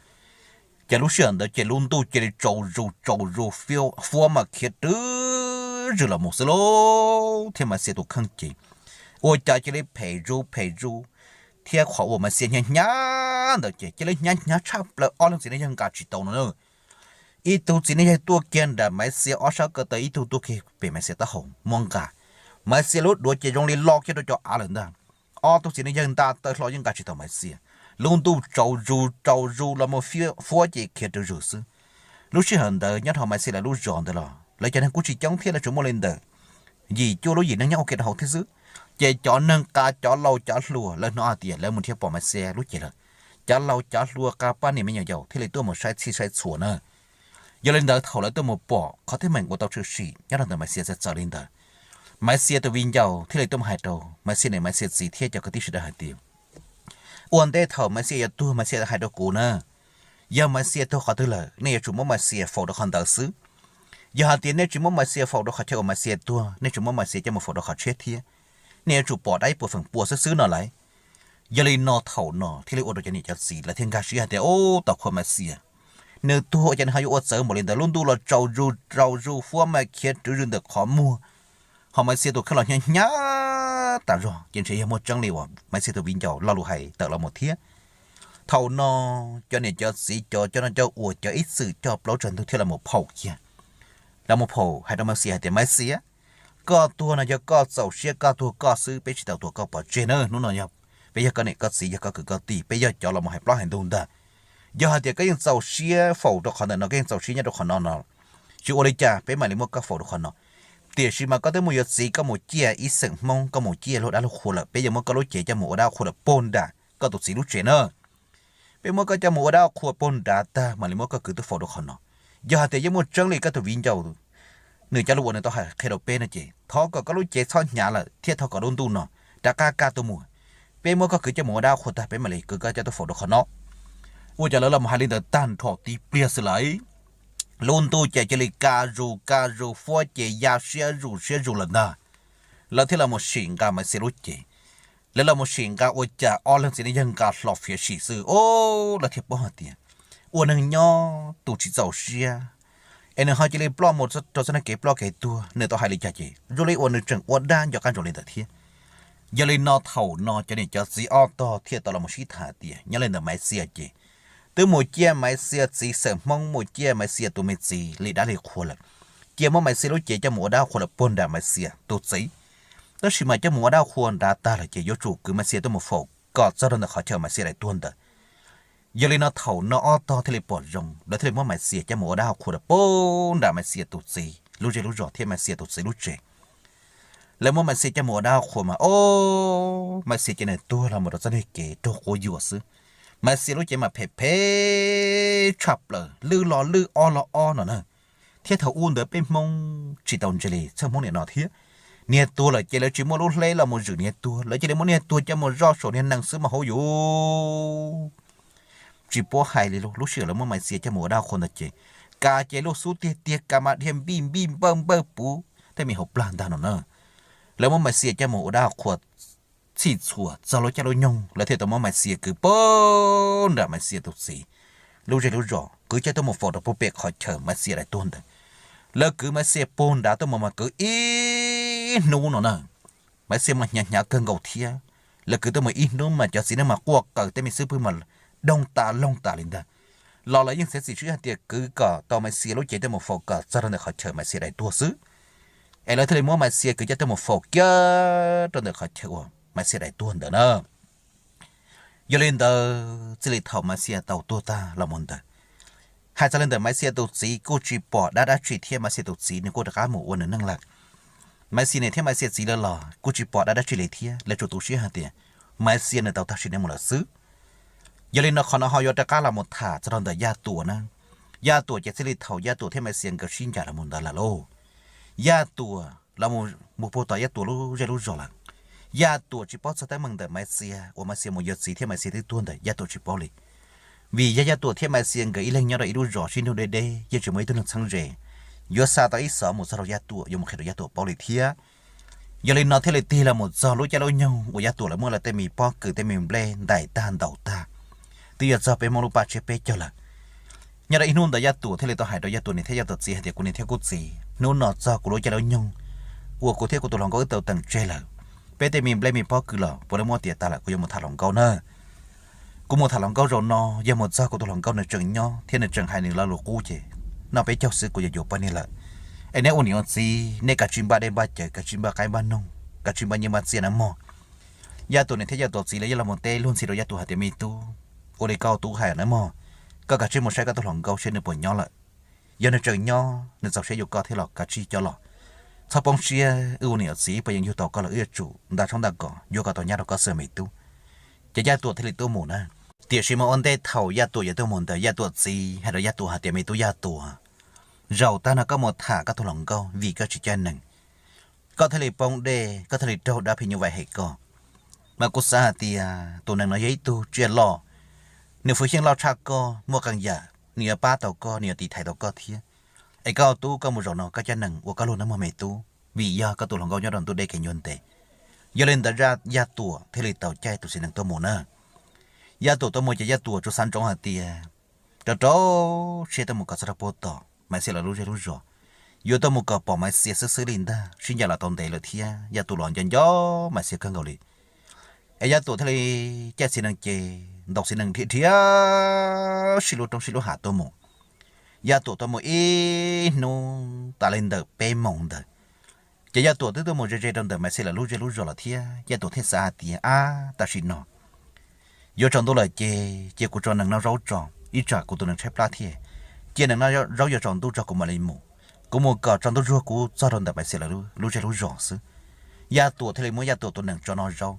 ces lub sij hawm ntawd ces lub ntuj cia li tsaus zus tsaus zus, fuab mas khiav rwg zws los mus xwb lauj. Thiab Maiv Xias tus kheej ces ua cas cia li phem zus phem zus, thiab qhov uas Maiv Xias hnyav hnyav ntawd ces cia li hnyav hnyav tshaj plaws, ob leeg txiv neej yawg nqa tsis tau no na. Ib tug txiv neej yawg tuaj kiag nram Maiv Xias ob sab ko taw, ib tug tuaj kiag pem Maiv Xias taub hau muab nqa. Maiv Xias lub duav ces zoo li lo kiag rau cov av lawm ntag. Ob tug txiv neej yawg nta taw hlo yeej nqa tsis tau Maiv Xias. Lub ntuj tsaus zus tsaus zus los mus, fuab ces khiav rwg zws xwb. Lub sij hawm ntawd nyob rau Maiv Xias lawv lub zos ntawd los lawv cov neeg kuj tsis coob thiab, lawv tsuas muaj li ntawm yim cuaj lub yim neeg nyob ua ke rau hauv thiab xwb. Ces cov neeg qa, cov laus cov hluas lawv hnov hais tias lawv mus nrhiav pom Maiv Xias lub cev lawm, cov laus cov hluas qa poj niam me nyuam yaus thiaj li tuaj mus saib txhij saib txhua na. Yog li ntawd thaum lawv tuaj mus pom qhov teeb meem uas tau tshwm sim nyob rau ntawm Maiv Xias txawm txawm li ntawd, Maiv Xias tus viv ncaus thiaj li tuaj mus hais rau Maiv Xias niam Maiv Xias txiv thiab cov kwv tij sawv daws hais tias, ua ntej thaum Maiv Xias yuav tuag Maiv Xias hais rau kuv na, yog Maiv Xias tuag qhov twg lawm nej yuav tsum muab Maiv Xias faus rau qhov ntawd xwb. Yog hais tias nej tsis muab Maiv Xias faus rau qhov chaw uas Maiv Xias tuag, nej tsis muab Maiv Xias coj mus faus rau qhov tshiab thiab, nej yuav tsum pom dab ib puas feem pua xwb xwb no lauj. Yog li no thaum no thiaj li ua rau cov niam cov txiv lawv thiaj nkag siab hais tias, Ub, tau khuam Maiv Xias, nws tuag ua cas nws ho yuav ua txawv npaum li ntawd? Lub ntuj los tsaus zug, tsaus zug, fuab mas khiav rwv zws ntawm qhov muag, ho Maiv Xias tus kheej los hnyav hnyav tas zog, ces ntshe yog muaj tseeb li uas Maiv Xias tus viv ncaus lo lus hais tawm los mus thiab. Thaum no cov niam cov txiv, cov coj noj coj ua, cov ib txwm coj plaub tsag ntug thiaj los mus phaum kiag, los mus phaum hais rau Maiv Xias hais tias, Maiv Xias, koj tuag no yog koj txaus siab, koj tuag koj xwb, peb tsis tau tuam koj pov tseg na. Hnub no yog peb yog koj niam koj txiv, yog koj kwv koj tij, peb yog cov los mus hais plaub hais ntug ntag. Yog hais tias koj yeej txaus siab faus rau qhov ntawm no, koj yeej txaus siab nyob rau qhov no no, tsis ua li cas, peb mam li muab koj faus rau qhov no. Tiam sis mas koj twb mus yuav txiv, koj mus ciaj ib xeem Hmoob, koj mus ciaj luag dab luag qhua lawm, peb yuav muab koj lub cev coj mus ua dab ua qhua lawm puag nram koj tus txiv lub tsev na. Peb muab koj coj mus ua dab ua qhua puag nrad tag mam li muab koj kwv tuaj faus rau qhov no. Yog hais tias yeej muaj tseeb li koj tus viv ncaus nws cov lus uas nws tau hais qhia rau peb no ces thov kom koj lub cev txhob hnyav lawm thiab thov kom lub ntuj no rov qab kaj tuaj mus, peb muab koj kwv coj mus ua dab ua qhua tag peb mam li kwv koj coj tuaj faus rau qhov no. Ua cas lawv los mus hais li ntawd tag nrho tib pliag xwb lawm, lub ntuj ces cia li kaj zus kaj zus, fuab ces ya siab zus siab zus lawm ntag. Lawv thiaj los mus sim nqa Maiv Xias lub cev. Lawv los mus sim nqa ua cas ob leeg txiv neej yawg nqa hlo fiav sim xwb, o, lawv thiaj paub hais tias ua neeg nyob tus tsis txaus siab es nws ho cia li ploj mus rau txoj kev ploj kev tuag. Nws tau hais li cas ces zoo li uas nws tseem ua dab nco qab ntsoov li ntawd thiab. Yog li no thaum no cov niam cov txiv ob tog thiaj tau los mus sib tham tias nyob li ntawm Maiv Xias ces twb mus ciaj Maiv Xias txiv xeem Hmoob, mus ciaj Maiv Xias tus me txiv li dab li qhua lawm, cia muab Maiv Xias lub cev coj mus ua dab ua qhua lawm puag nram Maiv Xias tus txiv. Tab sis mas coj mus ua dab ua qhua nrad tag lawm ces yuav tsum kwv Maiv Xias tuaj mus faus kom txog rau ntawm qhov chaw Maiv Xias daim tuag ntawd. Yog li no thaum no ob tog thiaj li pom zoo, lawv thiaj li muab Maiv Xias coj mus ua dab ua qhua rau puag nram Maiv Xias tus txiv lub zej lub zos thiab Maiv Xias tus txiv lub tsev. Lawv muab Maiv Xias coj mus ua dab ua qhua mas, o, Maiv Xias ces nws tuag los mus rau txoj niag kev raug quab yuam xwb. Maiv Xias lub cev mas phem phem tshaj plaws, lwj los lwj, ob los ob no na. Thiab thaum ub ntawd peb Hmoob tsis tau ntse li txheej Hmoob niam no thiab. Niag tuag lawm ces lawv tsis muaj lub hleb los mus zwm niag tuag, lawv cia li muab niag tuag coj mus zoj saum niag nees xwb mas hauv yus tsis paub hais li lauj. Lub sij hawm lawv muab Maiv Xias coj mus ua dab ua qhua ntawd ces kav ces lub xub tiag tiag, kav mas dhia npij npij npawj npawj puv tej me hauv plag ntag no na. Lawv muab Maiv Xias coj mus ua dab ua qhua txhij txhua txog lub caij lub nyoog, lawv thiaj tau muab Maiv Xias kwv puag nram Maiv Xias tus txiv lub zej lub zos, kwv coj tuaj mus faus rau puag pem qhov chaw Maiv Xias daim tuag ntawd. Lawv kwv Maiv Xias puag nrad tuaj mus mas kwv ib hnub no na. Maiv Xias mas hnyav hnyav kawg nkaus thiab. Lawv kwv tuaj mus ib hnub mas cov txiv neej mas quaj qw, tej me xub pwg mas doog tas loog tas li ntag. Los lawv yeej txiav txim siab hais tias kwv kom tau Maiv Xias lub cev tuaj mus faus kom txog rau ntawm qhov chaw Maiv Xias daim tuag xwb. Es lawv thiaj li muab Maiv Xias kwv coj tuaj mus faus kiag rau ntawm qhov chaw uas Maiv Xias daim tuag ntawd na. Yog li ntawd txij li thaum Maiv Xias tau tuag tag los mus ntawd, hais txog li ntawm Maiv Xias tus txiv kuj tsis pom dab dab tsi thiab, Maiv Xias tus txiv nws kuj rov qab mus ua nws neej lawm. Maiv Xias niam thiab Maiv Xias txiv lawv los kuj tsis pom dab dab tsi li thiab, lawv tsuas tu siab hais tias Maiv Xias nws tau tag sim neej mus lawm xwb. Yog li no qhov no ho yuav rov qab los mus tham txog rau ntawm Yaj Tuam na. Yaj Tuam ces txij li thaum Yaj Tuam thiab Maiv Xias nkawd sib ncaim los mus ntawd lawm lauj, Yaj Tuam los mus puag tom Yaj Tuam lub zej lub zos lawm. Yaj Tuam tsis paub txog teeb meem ntawm Maiv Xias uas Maiv Xias mus yuav txiv thiab Maiv Xias twb tuag ntawd, Yaj Tuam tsis paub li. Vim yog Yaj Tuam thiab Maiv Xias nkawd ib leeg nyob rau ib lub zos sib nug deb deb, yeej tsis muaj ib tug neeg txheeb ze yuav xa tau ib xov mus txog rau Yaj Tuam yuav mus qhia rau Yaj Tuam paub li thiab. Yog li no thiaj li tig los mus txog lub caij lub nyoog uas Yaj Tuam lawv muab lawv tej me pob kws tej me nplej ntais tag ntaus tag, twb yuav txog peb Hmoob lub paj tsiab peb caug lawm. Nyob rau ib hnub ntawd Yaj Tuam thiaj li tau hais rau Yaj Tuam niam thiab Yaj Tuam txiv hais tias, Kuv niam thiab kuv txiv, hnub no txog kuv lub caij lub nyoog uas kuv thiab kuv tus hluas nkauj wb tau teem tseg lawm. Peb tej me nplej me pob kws los puav leej muab tiav tas lawm, kuv yuav mus tham hluas nkauj na. Kuv mus tham hluas nkauj zaum no, yog mus txog kuv tus hluas nkauj nws tseem nyob thiab nws tseem hais nws lo lus qub ces noj peb caug xwb kuv yuav yuav poj niam lawm. Es neb ua niam ua txiv, neb kav tsij npaj dej npaj cawv, kav tsij npaj qaib npaj noog, kav tsij npaj nyiaj npaj txiaj nawb mog. Yaj Tuam niam thiab Yaj Tuam txiv lawv yeej los mus teb luag ntxhi rau Yaj Tuam hais tias, Me tub, ua li koj tub hais nawb mog, koj kav tsij mus saib koj tus hluas nkauj seb nws puas nyob lawm. Yog nws tseem nyob, nws txaus siab yuav koj thiab los kav tsij coj los. Txhob poob siab, wb ua niam ua txiv ib puas yeej yug tau koj lawm, wb yuav tsum nta tshoob nta kos yuav kom tau nyab rau koj xwb me tub. Ces Yaj Tuam thiaj li tuaj mus na. Tiam sis mas ua ntej thaum Yaj Tuam yuav tuaj mus ntawd, Yaj Tuam txiv hais rau Yaj Tuam hais tias, Me tub Yaj Tuam, zaum tag no koj mus tham koj tus hluas nkauj vim koj tsis coj neeg. Koj thiaj li poob dej, koj thiaj li raug dab phim nyuj vais hem koj. Mas kuv xav hais tias tus neeg no yog ib tug tsiaj loj, nws hwj xyeej loj tshaj koj, muaj qee yam nws yuav pab tau koj, nws yuav tiv thaiv tau koj thiab. Es koj tub, koj mus zaum no koj coj neeg ua koj luag nawb mog me tub, vim yog koj tus hluas nkauj nyob rau ntuj deb kev ncua ntev. Yog li ntawd Yaj Tuam thiaj li tau caij tus txiv nees tuaj mus na. Yaj Tuam tuaj mus ces Yaj Tuam tsuas xav ntsoov hais tias rau rau siab tuaj mus kom txog rau puag tom Maiv Xiam lawv lub zej lub zos, yuav tuaj mus kom pom Maiv Xiam xwb xwb li ntag, sib ncaim los tau ntev lawm thiab Yaj Tuam los nco nco Maiv Xiam kawg nkaus li. Es Yaj Tuam thiaj li caij txiv nees ces ntaus txiv nees dhia dhia sib lub roob sib lub hav tuaj mus. Yaj Tuam tuaj mus ib hnub tas li ntawm peb moos ntawd, ces Yaj Tuam twb tuaj mus ze ze rau ntawm Maiv Xiam lawv lub zej lub zos lawm thiab Yaj Tuam thiaj xav hais tias, ab, tam sim no yuav tsaus ntuj lawm ces cia kuv tso nees noj zaub tso, ib tsam kuv tus nees tshaib plab thiab, cia nees noj zaub yuav tsaus ntuj tso kuv mam li mus. Kuv mus kom tsaus ntuj zuag kuv txog rau ntawm Maiv Xiam lawv lub zej lub zos xwb. Yaj Tuam thiaj li muab Yaj Tuam tus nees tso noj zaub.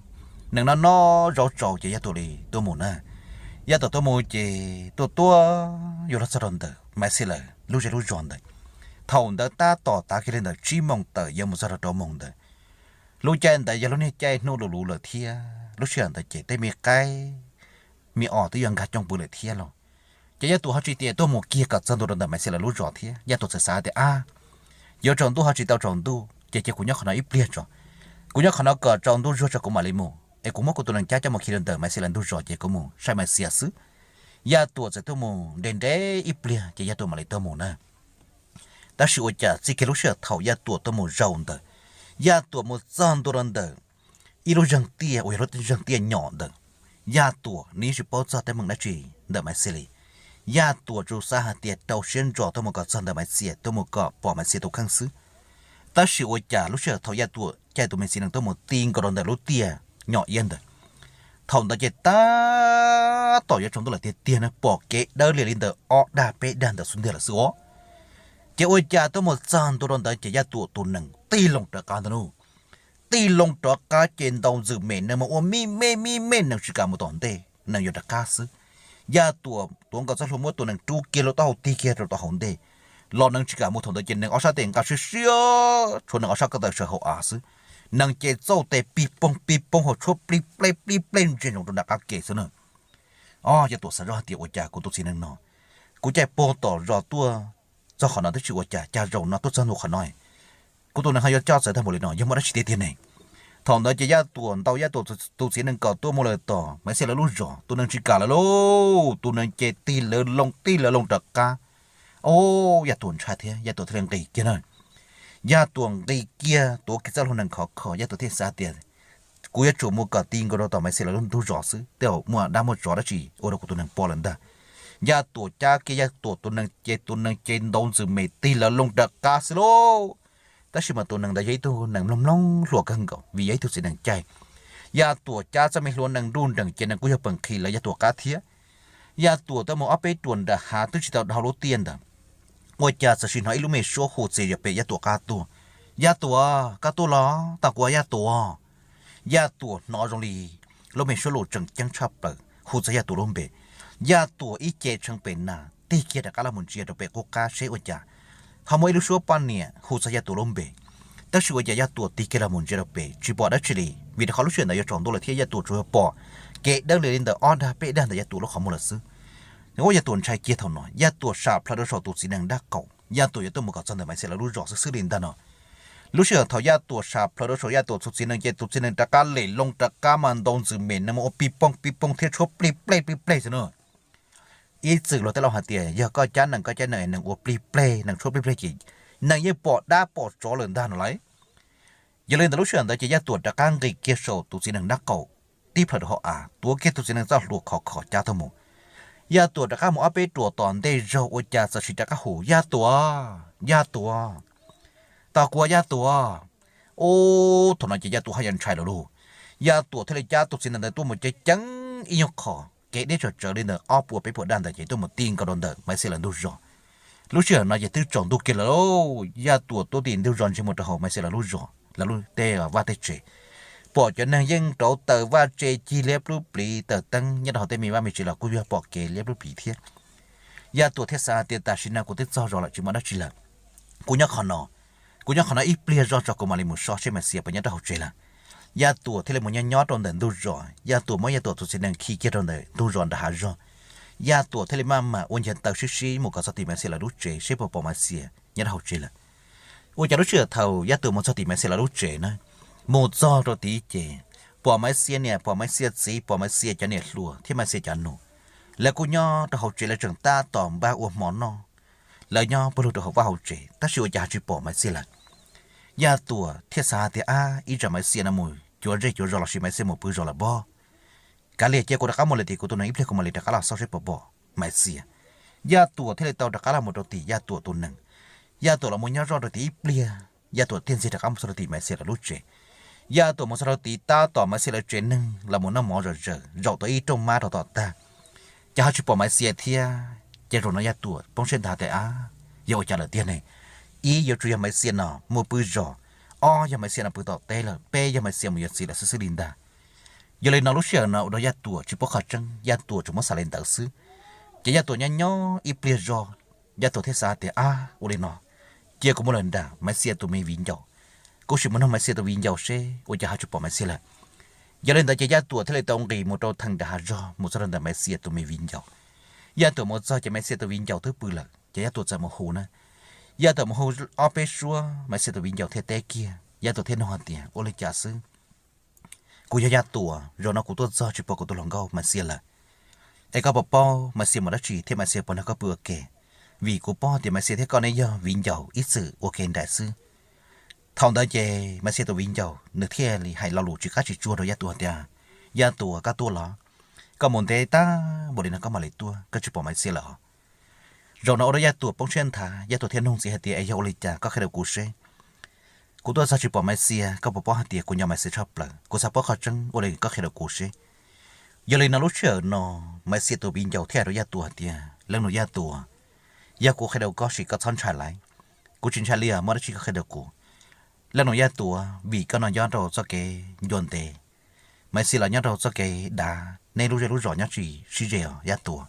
Nees noj noj zaub tsaus ces Yaj Tuam li tuaj mus na. Yaj Tuam tuaj mus ces tuaj tuaj yuav luag txog rau ntawm Maiv Xiam lawv lub zej lub zos ntawd. Thaum ntawd tab tom tav kiag li ntawm tsib moos tawm yuav mus txog rau rau moos ntawd. Lub caij ntawd yog lub niag caij hnub luv luv lawm thiab lub sij hawm ntawd ces tej me qaib me os twb yuav nkag coob pw lawm thiab los. Ces Yaj Tuam ho tsis tias tuaj mus kiag kom txog ntua rau ntawm Maiv Xiam lawv lub zos thiab, Yaj Tuam txawm xav tias, ab, yuav tsaus ntuj ho tsis tau tsaus ntuj ces cia kuv nyob qhov no ib pliag tso. Kuv nyob qhov no kom tsaus ntuj zuag tso kuv mam li mus, es kuv muab kuv tus nees cab coj mus khi rau ntawm Maiv Xiam lawv ntug zos ces kuv mus saib Maiv Xiam xwb. Yaj Tuam txawm tuaj mus nres nres ib pliag ces Yaj Tuam mam li tuaj mus na. Tab sis ua cas txij kiag lub sij hawm thaum Yaj Tuam tuaj mus zaum ntawd, Yaj Tuam mus txog ntua rau ntawm ib lub zeeg tiaj uas yog lub zeeg tiaj nyom ntawd, Yaj Tuam nws yeej tsis paub txog teeb meem dab tsi ntawm Maiv Xiam li. Yaj Tuam tsuas xav hais tias rau siab ntso tuaj mus kom txog ntawm Maiv Xiam tuaj mus kom pom Maiv Xiam tus kheej xwb. Tab sis ua cas lub sij hawm thaum Yaj Tuam caij tus me txiv nees tuaj mus ti nkaus rau ntawm lub tiaj nyom iab ntawd, thaum ntawd ces tab tom yuav tsaus ntuj lawm tiag tiag na, pom kev dawb lias li ntawm ob dag peb dag ntawm xub ntiag lawm xwb os. Ces ua cas tuaj mus txog ntua rau ntawd ces Yaj Tuam tus nees tig loo rov qab ntag lauj. Tig loo rov qab ces ntaus ntxwm mem nees mas ua me me me me nees tsis kam mus tom ntej, nees yuav rov qab xwb. Yaj Tuam tuav nkaus txoj hlua muab tus nees rub kiag lub taub hau tig kiag rau tom hauv ntej, los nees tsis kam mus. Thaum ntawd ces nees ob sab tes nqa siab siab, tshuav nees ob sab ko taw sawv hauv av xwb. Nees ces txauj tes pig poog pig poog hauv tshuab plij plej plij plej ntsia ntsoov rau nram qab ke xwb na. O, Yaj Tuam xav zoj hais tias ua cas kuv tus txiv nees no, kuv caij puag tom zos tuaj txog qhov no twb tsis ua cas, cas zaum no tuaj txog ntua qhov no kuv tus nees ho yuav coj txawv tag npaum li no, yog muaj dab tsi tiag tiag ne? Thaum ntawd ces Yaj Tuam ntaus Yaj Tuam tus txiv nees kom tuaj mus lawm tom Maiv Xiam lawv lub zos, tus nees tsis kam lawm lauj, tus nees ces tig lawv loo tig lawv loo rov qab. O, Yaj Tuam ntshai thiab Yaj Tuam thiaj li nqis kiag na. Yaj Tuam nqis kiag tuav kiag txoj hlua nees khov kho, Yaj Tuam thiaj xav tias, kuv yuav tsum mus kom ti nkaus rau tom Maiv Xiam lawv lub ntug zos xwb, tej zaum muaj dab muaj tsov dab tsi ua rau kuv tus nees pom lawm ntag. Yaj Tuam cab kiag Yaj Tuam tus nees ces tus nees ces ntaus ntxwm mem tig lawv loo rov qab xwb lauj. Tab sis mas tus nees ntawd yog ib tug nees mloog mloog hluas kawg nkaus vim yog ib tug txiv nees caij. Yaj Tuam cab txoj me hlua nees nruj nreem ces nees kuj yog peem khi lawv Yaj Tuam qab thiab. Yaj Tuam tuaj mus ob peb ruam nram hav twb tsis tau dhau lub tiaj ntawd, ua cas txawm sim hnov ib lub me suab hu txias yam pem Yaj Tuam qab tuaj. Yaj Tuam, koj tuaj los? Tau kuv, Yaj Tuam. Yaj Tuam hnov zoo li lub me suab lus tseem ceeb tshaj plaws hu txog Yaj Tuam lub npe. Yaj Tuam ib ce tshee pem nas tig kiag rov qab los mus ntsia rau pem qub qab seb ua cas ho muaj ib lub suab poj niam hu txog Yaj Tuam lub npe. Tab sis ua cas Yaj Tuam tig kiag los mus ntsia rau pem tsis pom dab tsi li, vim rau qhov lub sij hawm ntawd yuav tsaus ntuj lawm thiab Yaj Tuam tsuas yog pom kev dawb lias li ntawm ob dag peb dag ntawm Yaj Tuam lub qhov muag lawm xwb. Ua Yaj Tuam ntshai kiag thaum no, Yaj Tuam sam plhaw rau saum tus txiv nees nraub qaum, Yaj Tuam yuav tuaj mus kom txog ntawm Maiv Xiam lawv lub zos xwb xwb li ntag no. Lub sij hawm thaum Yaj Tuam sam plhaw rau saum Yaj Tuam tus txiv nees ces tus txiv nees rov qab lem loo rov qab mas ntaus ntxwm mem nees mas ua pij poog pij poog thiab tshuab plig plej plig plej xwb na. Ib txwm luag tej laus hais tias yog koj cab nees koj cab nees nees ua plig plej nees tshuab plig plej ces nees yeej pom dab pom tsov lawm ntag no lauj. Yog li ntawd lub sij hawm ntawd ces Yaj Tuam rov qab nqis kiag saum tus txiv nees nraub qaum, tib plhaw rau hauv av, tuav kiag tus txiv nees txoj hlua khov kho cab tuaj mus. Yaj Tuam rov qab mus ob peb ruam tom ntej zog ua cas txawm sim rov qab hu, Yaj Tuam, Yaj Tuam, tos kuv, Yaj Tuam. Ub, thaum no ces Yaj Tuam haj yam ntshai lawm lauj. Yaj Tuam thiaj li cab tus txiv nees ntawd tuaj mus ceev ceev ib nyuag qho, kev deb tsawv tsawv li ntawm ob puas peb puas dag ntawd ces tuaj mus ti nkaus rau ntawm Maiv Xiam lawv ntug zos. Lub sij hawm no ces twb tsaus ntuj kiag lawm lauj, Yaj Tuam tuaj tim ntug zos ntsia mus rau hauv Maiv Xiam lawv lub zos, lawv lub tej vaj tej tsev, pom cov neeg yeej rauv taws vaj tse cig liab plub pliv, taws teeb nyob rau hauv tej me vaj me tsev los kuj yog pom kev liab plub pliv thiab. Yaj Tuam thiaj xav hais tias tam sim no kuv twb txog zos lawm tsis muaj dab tsi lawm, kuv nyob qhov no, kuv nyob qhov no ib pliag zoj tso kuv mam li mus so seb Maiv Xiam puas nyob rau hauv tsev lawm. Yaj Tuam thiaj li mus nyob nyob rau ntawm ntug zos, Yaj Tuam muab Yaj Tuam tus txiv nees khi kiag rau ntawm ntug zos nram hav zog. Yaj Tuam thiaj li maj mam ua ncaws taw sib sib mus kom txog tim Maiv Xiam lawv lub tsev seb puas pom Maiv Xiam nyob rau hauv tsev lawm. Ua cas lub sij hawm thaum Yaj Tuam mus txog tim Maiv Xiam lawv lub tsev na, Mus txog rau tid ces pom Maiv Xia niam, pom Maiv Xia txiv, pom Maiv Xia cov niam hluas thiab Maiv Xia cov nus, lawv kuj nyob rau hauv tsev, lawv tseem tab tom npaj ua hmo noj. Lawv nyob pawg lug rau hauv vaj hauv tsev, tab sis ua cas ho tsis pom Maiv Xia lawm. Yaj Tuam thiaj xav hais tias, Ab, ib tsam Maiv Xia no mus cuav zej cuav zos lossis Maiv Xia mus pw zos lawm pob. Kav liam, cia kuv rov qab mus lawm tim kuv tus nees ib pliag, kuv mam li rov qab los xauj seb puas pom Maiv Xia. Yaj Tuam thiaj li tau rov qab los mus rau tim Yaj Tuam tus nees. Yaj Tuam los mus nyob zoj rau tim ib pliag, Yaj Tuam thiaj ntxig rov qab mus txog rau tim Maiv Xia lawv lub tsev. Yaj Tuam mus txog rau tid tab tom Maiv Xia lawv tsev neeg los mus noj mov zom zaws, zaum tau ib rooj mab rau tom tag, ces ho tsis pom Maiv Xia thiab. Ces zaum no Yaj Tuam poob siab nthav tias, Ab, yog ua cas lawm tiag ne? Ib, yuav tsum yog Maiv Xia no mus pw zos. Ob, yog Maiv Xia no pw tom teb lawm. Peb, yog Maiv Xia mus yuav txiv lawm xwb xwb li ntag. Yog li no lub sij hawm no ua rau Yaj Tuam tsis paub qhov tseeb, Yaj Tuam tsuas muab xav li ntawd xwb. Ces Yaj Tuam nyob nyob ib pliag zog, Yaj Tuam thiaj xav tias, Ab, ua li no, cia kuv mus lawm nram Maiv Xia tus me viv ncaus, kuv sim mus nug Maiv Xia tus viv ncaus seb ua cas ho tsis pom Maiv Xia lawm. Yog li ntawd ces Yaj Tuam thiaj li tau nqis mus rau theem nram hav zog mus txog rau ntawm Maiv Xia tus me viv ncaus. Yaj Tuam mus txog ces Maiv Xia tus viv ncaus twb pw lawm, ces Yaj Tuam txawm mus hu na. Yaj Tuam mus hu ob peb suab, Maiv Xia tus viv ncaus thiaj teb kiag, Yaj Tuam thiaj nug hais tias, Ua li cas xwb? Kuv yog Yaj Tuam, zaum no kuv tuaj txog tsis pom kuv tus hluas nkauj Maiv Xia lawm. Es koj puas paub Maiv Xia mus dab tsi thiab Maiv Xia puas nrog koj pw ua ke? Vim kuv paub tias Maiv Xia thiab koj neb yog viv ncaus ib txwm ua ke nraim xwb. Thaum ntawd ces Maiv Xia tus viv ncaus nws thiaj li hais lo lus tsis qab tsis tsuag rau Yaj Tuam tias, Yaj Tuam, koj tuaj los? Koj mus ntev tag npaum li no koj mam li tuaj, koj tsis pom Maiv Xia lawm os? Zaum no ua rau Yaj Tuam poob siab nthav, Yaj Tuam thiaj nug ntxiv hais tias, Es yog ua li cas, koj qhia rau kuv seb. Kuv tuaj txog tsis pom Maiv Xia, koj puas paub hais tias kuv nco Maiv Xia tshaj plaws, kuv xav paub qhov tseeb, ua li koj qhia rau kuv seb. Yog li no lub sij hawm no Maiv Xia tus viv ncaus thiaj hais rau Yaj Tuam hais tias, Leej nus Yaj Tuam, yog kuv qhia rau koj ces koj txhob ntshai lawm. Kuv tsis ntshai li os, muaj dab tsi koj qhia rau kuv. Leej nus Yaj Tuam, vim koj no nyob rau txoj kev ncua ntev, Maiv Xia los nyob rau txoj kev dav, neb lub zej lub zos nyob tsis sib ze os Yaj Tuam.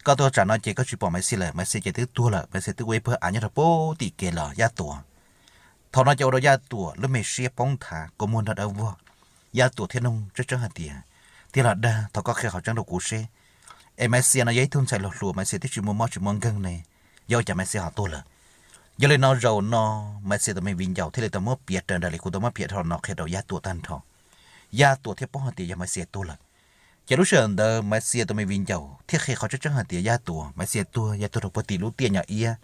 Koj tuaj tsam no ces koj tsis pom Maiv Xia lawm, Maiv Xia ces twb tuag lawm, Maiv Xia twb ua ib pawg av nyob rau pem tim kev lawm Yaj Tuam. Thaum no ces ua rau Yaj Tuam lub me siab poob nthav, kua muag nrog dawb vog. Yaj Tuam thiaj nug tseeb tseeb hais tias, Tiag los dag, thov koj qhia qhov tseeb rau kuv seb. Es Maiv Xia no yog ib tug ntxhais hluas hluas, Maiv Xia twb tsis muaj mob tsis muaj nkeeg ne, yog ua cas Maiv Xia ho tuag lawm? Yog li no zaum no Maiv Xia tus me viv ncaus thiaj li tau muab piav raws nraim li kuv tau muab piav dhau no qhia rau Yaj Tuam tag nrho. Yaj Tuam thiaj paub hais tias yog Maiv Xia tuag lawm. Ces lub sij hawm ntawd Maiv Xia tus me viv ncaus thiaj qhia qhov tseeb tseeb hais tias Yaj Tuam, Maiv Xia tuag, yog tuag rau puag tim lub tiaj nyom iab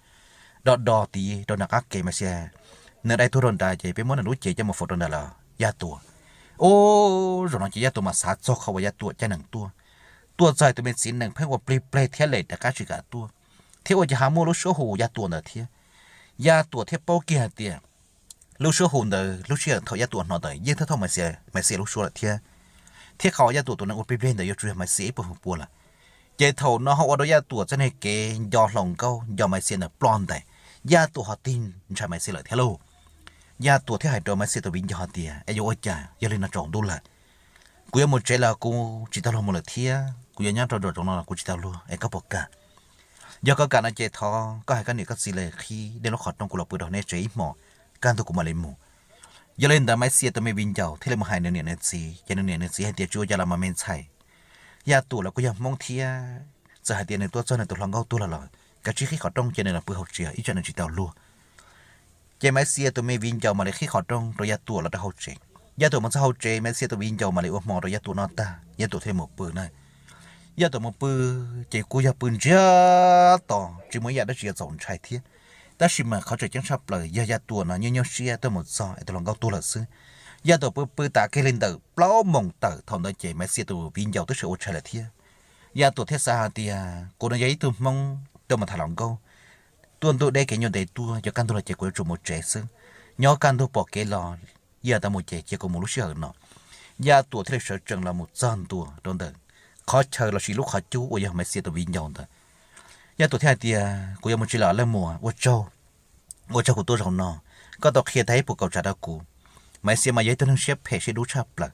do do tid rau nram qab kev Maiv Xia. Nws dai tuag rau nrad ces peb muab nws lub cev coj mus faus rau nrad lawm Yaj Tuam. Ub, zaum no ces Yaj Tuam mam xav txog qhov uas Yaj Tuam caij nees tuaj. Tuaj txog tus me txiv nees pheej ua plig pleg thiab lem rov qab tsis kam tuaj, thiab ua cas ho muaj lub suab hu Yaj Tuam ntawd thiab. Yaj Tuam thiaj paub kiag hais tias lub suab hu ntawd lub sij hawm thaum Yaj Tuam hnov ntawd yeej thawj thawj Maiv Xia lub suab lawm thiab. Thiab qhov uas Yaj Tuam tus nees ua plig pleg ntawd yuav tsum yog Maiv Xia ib puag hwv pua lawm. Ces thaum no ho ua rau Yaj Tuam txoj niag kev nco hluas nkauj nco Maiv Xia ntawm ploj ntais, Yaj Tuam ho tig ntshai Maiv Xia lawm thiab lauj. Yaj Tuam thiaj hais rau Maiv Xia tus viv ncaus hais tias, Es yuav ua cas, yog li no tsaus ntuj lawm, kuv yuav mus tsev los kuv tsis tau luag mus lawm thiab, kuv yuav nyob rau nraum zoov no los kuv tsis tau luag, es koj puas kam? Yog koj kam no ces thov koj hais koj niam koj txiv lawv qhib nej lub qhov rooj, kuv los pw rau nej tsev ib hmos, kaj ntug kuv mam li mus. Yog li ntawd Maiv Xia tus me viv ncaus thiaj li mus hais nws niam nws txiv, ces nws niam nws txiv hais tias, Tsis ua cas los mas me ntxhais, Yaj Tuam lawv kuj yog Hmoob thiab, txawm hais tias nws tuaj txog nws tus hluas nkauj tuag lawm los kav tsij qhib qhov rooj cia nws los pw hauv tsev, ib tsam nws tsis tau luag. Ces Maiv Xia tus me viv ncaus mam li qhib qhov rooj rau Yaj Tuam los rau hauv tsev. Yaj Tuam mus txog hauv tsev, Maiv Xia tus viv ncaus mam li ua hmo rau Yaj Tuam noj tag, Yaj Tuam thiaj li mus pw na. Yaj Tuam mus pw, ces kuj yog pw ntsiag to, tsis muaj ib yam dab tsi yuav txaus ntshai thiab. Tab sis mas qhov tseem ceeb tshaj plaws yog Yaj Tuam no nyuaj nyuaj siab tuaj mus txog es tus hluas nkauj tuag lawm xwb. Yaj Tuam pw pw tas kiag li ntawm plaub moos tawm, thaum ntawd ces Maiv Xia tus viv ncaus twb sawv ua tshais lawm thiab. Yaj Tuam thiaj xav hais tias, Kuv no yog ib tug Hmoob tuaj mus tham hluas nkauj, tuaj ntuj deb kev ncua ntev tuaj, yuav kaj ntug los ces kuv yuav tsum mus tsev xwb. Nyob kaj ntug pom kev los, yog tau mus ces cia kuv mus lub sij hawm no. Yaj Tuam thiaj li sawv tsees los mus txog ntua rau ntawm qhov chaw lossis lub qhov cub uas yog Maiv Xia tus viv ncaus ntawd. Yaj Tuam thiaj hais tias, Kuv yuav mus tsev lawm leej muam, ua tsaug, ua tsaug kuv tuaj zaum no, koj tau qhia tag ib puas kaum tsam rau kuv. Maiv Xia mas yog ib tug neeg siab phem siab dub tshaj plaws.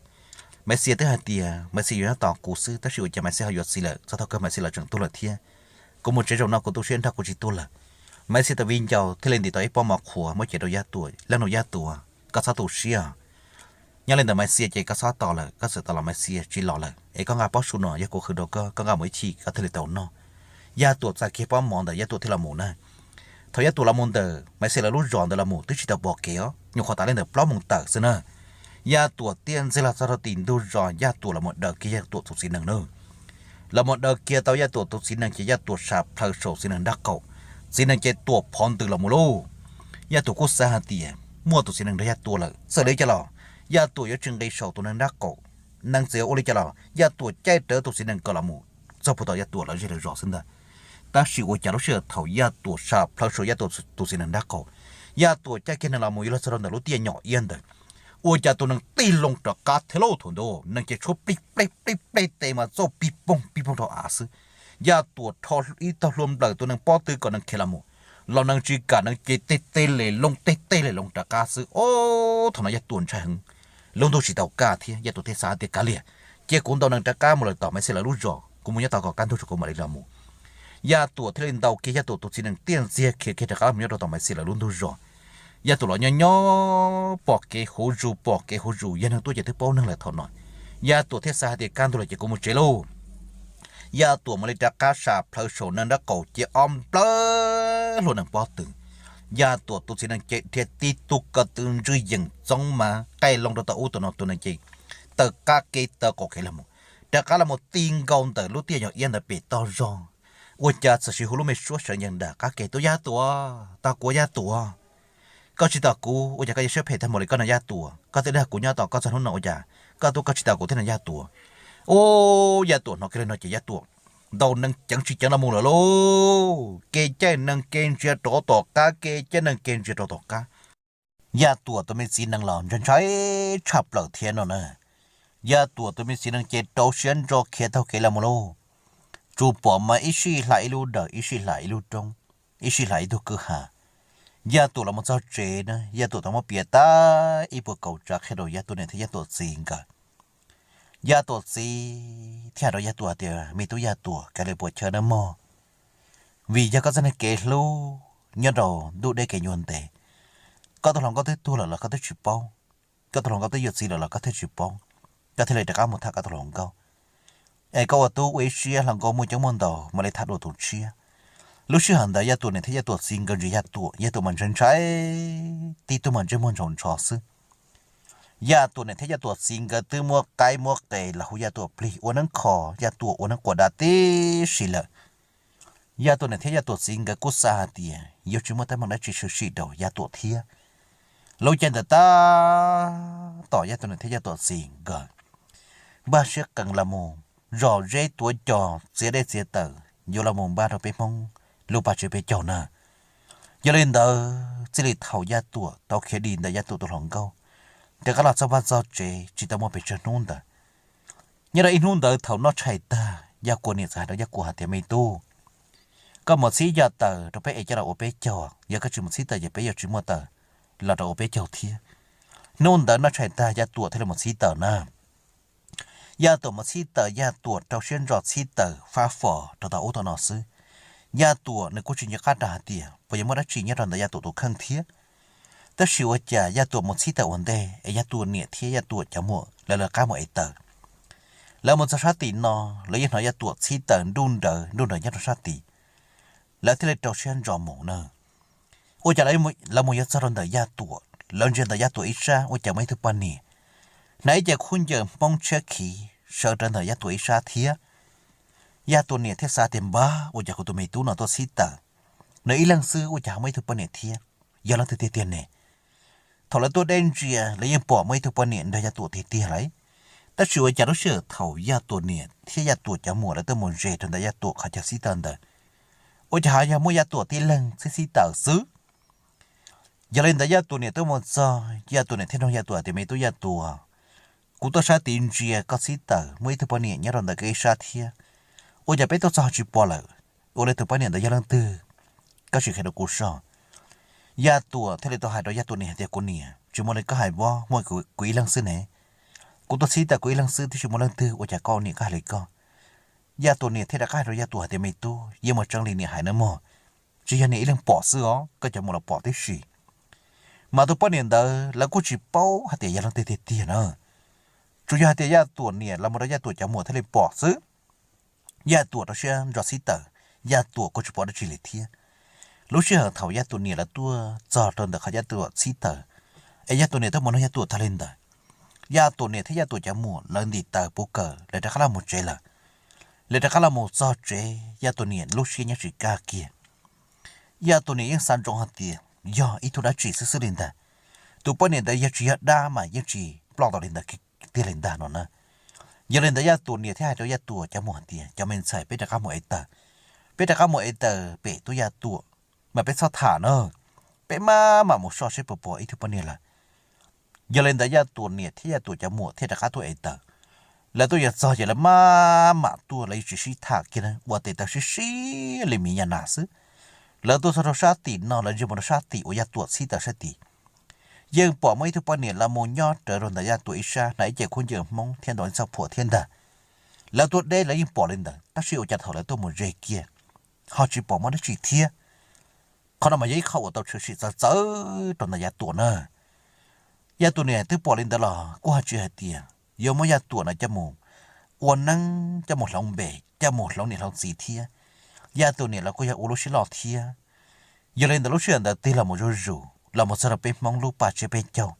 Maiv Xia twb hais tias Maiv Xia yuav nyob tos kuv xwb, tab sis ua cas Maiv Xia ho yuav txiv lawm, txog thaum kawg Maiv Xia los tseem tuag lawm thiab. Kuv mus tsev zaum no kuv tu siab nrog kuv tsis tuag lawm. Maiv Xia tus viv ncaus thiaj li ntim tau ib pob mov qhuav muab cev rau Yaj Tuam, Leej nus Yaj Tuam, koj txhob tu siab. Nyob li ntawm Maiv Xia ces koj txhob tos lawm, koj txawm tos los Maiv Xia tsis los lawm es koj nqa pob su no, yog kuv qhwv rau koj, koj nqa mus ib chim koj thiaj li tau noj. Yaj Tuam txais kiag pob mov ntawd Yaj Tuam thiaj los mus na. Thaum Yaj Tuam los mus ntawm Maiv Xia lawv lub zos ntawd los mus twb tsis tau pom kev os, nyuam qhuav tas li ntawm plaub moos tawm xwb na. Yaj Tuam tiaj ntxig los txog rau tim ntug zos, Yaj Tuam los mus daws kiag Yaj Tuam tus txiv nees na. Los mus daws kiag tau Yaj Tuam tus txiv nees ces Yaj Tuam sam plhaws saum txiv nees nraub qaum, txiv nees ces tuam phov ntws los mus lauj. Yaj Tuam kuj xav hais tias muaj tus txiv nees nrog Yaj Tuam lawm, txawm li cas los Yaj Tuam yuav tsis nqis saum tus nees nraub qaum, nees txiv ua li cas los Yaj Tuam caij rawv tus txiv nees kom los mus txog puag tom Yaj Tuam lawv zej lawv zos xwb ntag. Tab sis ua cas lub sij hawm thaum Yaj Tuam sam plhaws saum Yaj Tuam tus txiv nees nraub qaum, Yaj Tuam caij kiag nees los mus yuav luag txog rau ntawm lub tiaj nyom iab ntawd, ua cas tus nees tig loo rov qab thiab lauj. Thaum ntawd nees ces tshuab plij plej plij plej tes mas txauj pij poog pij poog rau av xwb. Yaj Tuam rho ib tog hlua nplawm tus nees pob tw kom nees khiav los mus, los nees tsis kam, nees ces tej tej li loo tej tej li loo rov qab xwb. Ob, thaum no Yaj Tuam ntshai heev, lub ntuj tsis tau kaj thiab, Yaj Tuam thiaj xav tias kav liam, cia kuv ntaus nees rov qab mus lawm tom Maiv Xis lawv lub zos, kuv mus nyob tau kom kaj ntug tso kuv mam li los mus. Yaj Tuam thiaj li ntaus kiag Yaj Tuam tus txiv nees tiaj ntxiag khiav kiag rov qab los nyob rau tom Maiv Xis lawv lub ntug zos. Yaj Tuam los nyob nyob pom kev huv zus pom kev huv zus, yog neeg tuaj ces twb paub neeg lawm thaum no. Yaj Tuam thiaj xav hais tias kaj ntug lawm ces kuv mus tsev lauj. Yaj Tuam mam li rov qab sam plhaws saum nees nraub qaum ces ob nplawm hlua nees pob tw. Yaj Tuam tus txiv nees ces dhia tib tug ko tw ntswj yeem txoob mas qaij loo rau tom ub tom no, tus nees ces taw qab kev taw qaum kev los mus, rov qab los mus ti nkaus ntawm lub tiaj nyom iab ntawd pem toj zog. Ua cas txawm sis hu lub me suab sawv ncees nram qab ke, Tuam, Yaj Tuam, tos kuv Yaj Tuam. Koj tsis tos kuv ua cas koj yuav siab phem tag npaum li koj no Yaj Tuam? Koj twb dag kuv nyob tos koj txog hnub no ua cas koj tuaj koj tsis tos kuv thiab no Yaj Tuam? Ub, Yaj Tuam hnov kiag li no ces Yaj Tuam ntaus nees ceev tsis ceev los mus lawm lauj. Kev caij nees kev ntsia rov tom qab, kev caij nees kev ntsia rov tom qab. Yaj Tuam tus me txiv nees los ntshai ntshai tshaj plaws thiab no na. Yaj Tuam tus me txiv nees ces rau siab ntso khiav taug kev los mus lauj. Tsuas pom mas ib sij hla ib lub dawm, ib sij hla ib lub roob, ib sij hla ib tug kwj ha. Yaj Tuam los mus txog tsev na, Yaj Tuam tau muab piav tag ib puas kaum tsab qhia rau Yaj Tuam niam thiab Yaj Tuam txiv nkawd. Yaj Tuam txiv thiaj hais rau Yaj Tuam tias, Me tub Yaj Tuam, kav liam puas chawj nawb mog, vim yog koj txoj niag kev hlub nyob rau ntuj deb kev ncua ntev. Koj tus hluas nkauj twb tuag lawm los koj twb tsis paub, koj tus hluas nkauj twb yuav txiv lawm los koj thiaj tsis paub, koj thiaj li rov qab mus tham koj tus hluas nkauj. Es koj ua tub ua ib siab, hluas nkauj muaj coob muaj ntau, mam li tham dua tus tshiab. Lub sij hawm ntawd Yaj Tuam niam thiab Yaj Tuam txiv nkawd ntsia Yaj Tuam, Yaj Tuam mas ntshai ntshai, tib tug mas ntsej muag ntshau ntsho xwb. Yaj Tuam niam thiab Yaj Tuam txiv nkawd twb muab qaib muab qe los hu Yaj Tuam plig ua neeb kho, Yaj Tuam ua neeb quas da tib si lawm. Yaj Tuam niam thiab Yaj Tuam txiv nkawd kuj xav hais tias yuav tsis muaj teeb meem dab tsi tshwm sim rau Yaj Tuam thiab. Lub caij ntawd tab tom Yaj Tuam niam thiab Yaj Tuam txiv nkawd npaj siab qees los mus zom zeb tuav cos txiav dej txiav taws yuav los mus npaj rau peb Hmoob lub paj tsev peb caug na. Yog li ntawd txij li thaum Yaj Tuam tau khiav dim ntawm Yaj Tuam tus hluas nkauj, rov qab los txog vaj txog tsev tsis tau muaj pes tsawg hnub ntawd. Nyob rau ib hnub ntawd thaum noj tshais tag, Yaj Kuam niam txawm hais rau Yaj Kuam hais tias, Me tub, koj mus txhib yaj taws rau peb es coj los ua peb caug, yog koj tsis mus txhib taws ces peb yuav tsis muaj taws los rau ua peb caug thiab. Hnub ntawd noj tshais tag Yaj Tuam thiaj li mus txhib taws na. Yaj Tuam mus txhib taws, Yaj Tuam rau siab ntso txhib taws fab fo rau tom ub tom no xwb. Yaj Tuam nws kuj tsis nco qab rau hais tias puas yuav muaj dab tsi nyob rau ntawm Yaj Tuam tus kheej thiab. Tab sis ua cas Yaj Tuam mus txhib taws ua ntej es Yaj Tuam niam thiab Yaj Tuam cov muam lawv lawv qab mus ev taws. Lawv mus txog sab tim no, lawv yeej hnov Yaj Tuam txhib taws nruj nrawv nruj nrawv nyob rau sab tid. Lawv thiaj li rau siab ntso mus na. Ua cas lawv mus yuav txog rau ntawm Yaj Tuam, lawv ntsia ntawm Yaj Tuam ib sab ua cas muaj ib tug poj niam hnav ib ce khaub ncaws Hmoob tshiab khiv sawv rawv ntawm Yaj Tuam ib sab thiab. Yaj Tuam niam thiaj xav tias, Npab, ua cas kuv tus me tub no tuaj txhib taws, nws ib leeg xwb ua cas ho muaj ib tug poj niam thiab? Yog leej twg tiag tiag ne? Thaum lawv tuaj deb ntsia lawv yeej pom muaj ib tug poj niam nrog Yaj Tuam tiag tiag lawm. Tab sis ua cas lub sij hawm thaum Yaj Tuam niam thiab Yaj Tuam cov muam lawv tuaj mus ze rau ntawm Yaj Tuam qhov chaw txhib taws ntawd, ua cas ho yog muaj Yaj Tuam tib leeg txhib txhib taws xwb? Yog li ntawd Yaj Tuam niam tuaj mus txog, Yaj Tuam niam thiaj nug Yaj Tuam tias, Me tub Yaj Tuam, kuv tuaj sab tid ntsia koj txhib taws muaj ib tug poj niam nyob rau ntawm koj ib sab thiab, ua cas peb tuaj txog ho tsis pom lawm? Ua li tus poj niam ntawd yog leej twg? Koj sim qhia rau kuv soj. Yaj Tuam thiaj li tau hais rau Yaj Tuam niam hais tias, Kuv niam, tsis muaj li koj hais, Npab, muaj kuv ib leeg xwb ne. Kuv tuaj txhib taws kuv ib leeg xwb twb tsis muaj leej twg, ua cas koj niam koj hais li koj? Yaj Tuam niam thiaj rov qab hais rau Yaj Tuam hais tias, Me tub, yeej muaj tseeb li niam hais nawb mog, tsis yog niam ib leeg pom xwb os, koj cov muam los pom tib si. Mas tus poj niam ntawd lawv kuj tsis paub hais tias yog leej twg tiag tiag na. Tsuas yog hais tias Yaj Tuam niam los mus rau Yaj Tuam cov muam thiaj li pom xwb. Yaj Tuam rau siab ntso txhib taws, Yaj Tuam kuj tsis pom dab tsi li thiab. Lub sij hawm thaum Yaj Tuam niam lawv tuaj txog rau ntawm qhov Yaj Tuam txhib taws, es Yaj Tuam niam tuaj mus nug Yaj Tuam tag li ntawd, Yaj Tuam niam thiab Yaj Tuam cov muam lawv ntim taws puv kawm lawv rov qab los mus tsev lawm. Lawv rov qab los mus txog tsev, Yaj Tuam niam lub siab nyob tsis kaj kiag. Yaj Tuam niam yeej xav ntsoov hais tias yog ib tug dab tsi xwb xwb li ntag. Tus poj niam ntawd yog tsis yog dab mas yeej tsis ploj tau li ntawd tiag li ntag no na. Yog li ntawd Yaj Tuam niam thiaj hais rau Yaj Tuam cov muam hais tias, cov me ntxhais, peb rov qab mus ev taws, peb rov qab mus ev taws pem tub Yaj Tuam, mas peb txhob tham na, peb maj mam mus soj seb puas pom ib tug poj niam lawm. Yog li ntawd Yaj Tuam niam thiab Yaj Tuam cov muam thiaj rov qab tuaj ev taws. Lawv tuaj yuav txog ces lawv maj mam tuaj, lawv yeej tsis sib tham kiag, ua tes taw sib sib li miv nyas nas xwb. Lawv tuaj txog rau sab tim no, lawv ntsia mus rau sab tim uas Yaj Tuam txhib taws sab tid, yeej pom muaj ib tug poj niam los mus nyob rawv rau ntawm Yaj Tuam ib sab, hnav ib ce khaub ncaws Hmoob thiab ntaus ib txoj phuam thiab ntag. Lawv tuaj deb lawv yeej pom li ntawd, tab sis ua cas thaum lawv tuaj mus ze kiag ho tsis pom muaj dab tsi thiab. Qhov no mas yog ib qho uas tau tshwm sim txawv txawv rau ntawm Yaj Tuam na. Yaj Tuam niam twb pom li ntawd los kuj ho tsis hais tias yuav muab Yaj Tuam no coj mus ua neeb, coj mus hloov npe, coj mus hloov niam hloov txiv thiab. Yaj Tuam niam los kuj yog ua lub siab loj thiab. Yog li ntawd lub sij hawm ntawd tig los mus zuj zus los mus txog rau peb Hmoob lub paj tsiab peb caug,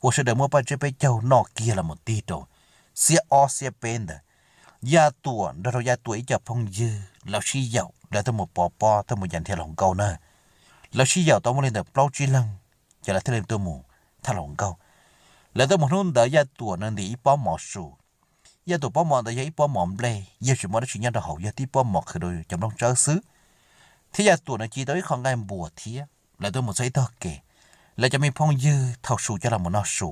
uas sawv daws muaj paj tsiab peb caug noj kiag los mus tig rau xiab ob xiab peb ntawd, Yaj Tuam nrog rau Yaj Tuam ib co phooj ywg lawv sib yaum, lawv tuaj mus pov pob, tuaj mus yav nrhiav hluas nkauj na. Lawv sib yaum tau muaj li ntawm plaub tsib leeg, ces lawv thiaj li tuaj mus tham hluas nkauj. Lawv tuaj mus hnub ntawd Yaj Tuam nws ntim ib pob mov su. Yaj Tuam pob mov ntawd yog ib pob mov nplej, yog tsis muaj dab tsi nyob rau hauv, yog tib pob mov qhwv rau cov nplooj tsawb xwb. Thiab Yaj Tuam nws ci tau ib qho nqaij npuas thiab. Lawv tuaj mus txog ib tog kev, lawv cov me phooj ywg thau su coj los mus noj su.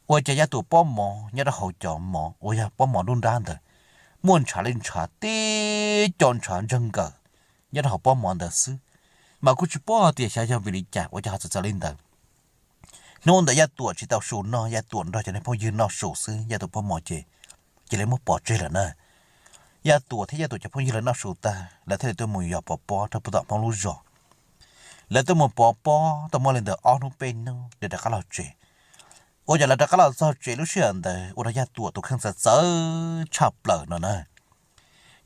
Ua cas Yaj Tuam pob mov nyob rau hauv cov mov uas yog pob mov nruab nrab ntawd, muaj ntshav li ntshav, tib co ntshav ntsawg nkaws nyob rau hauv pob mov ntawd xwb. Mas kuj tsis paub hais tias xyov yog vim li cas ua cas ho txawv txawv li ntawd. Hnub ntawd Yaj Tuam tsis tau su noj, Yaj Tuam nrog cov niag phooj ywg noj su xwb, Yaj Tuam pob mov ces cia li muab pov tseg lawm na. Yaj Tuam thiab Yaj Tuam cov phooj ywg lawv noj su tag, lawv thiaj li tuaj mus yos pov pob rau puag tom Hmoob lub zos. Lawv tuaj mus pov pob tau muaj li ntawm ob hnub peb hnub, lawv rov qab los tsev. Ua cas lawv rov qab los txog tsev lub sij hawm ntawd ua rau Yaj Tuam tus kheej txawv txawv tshaj plaws no na.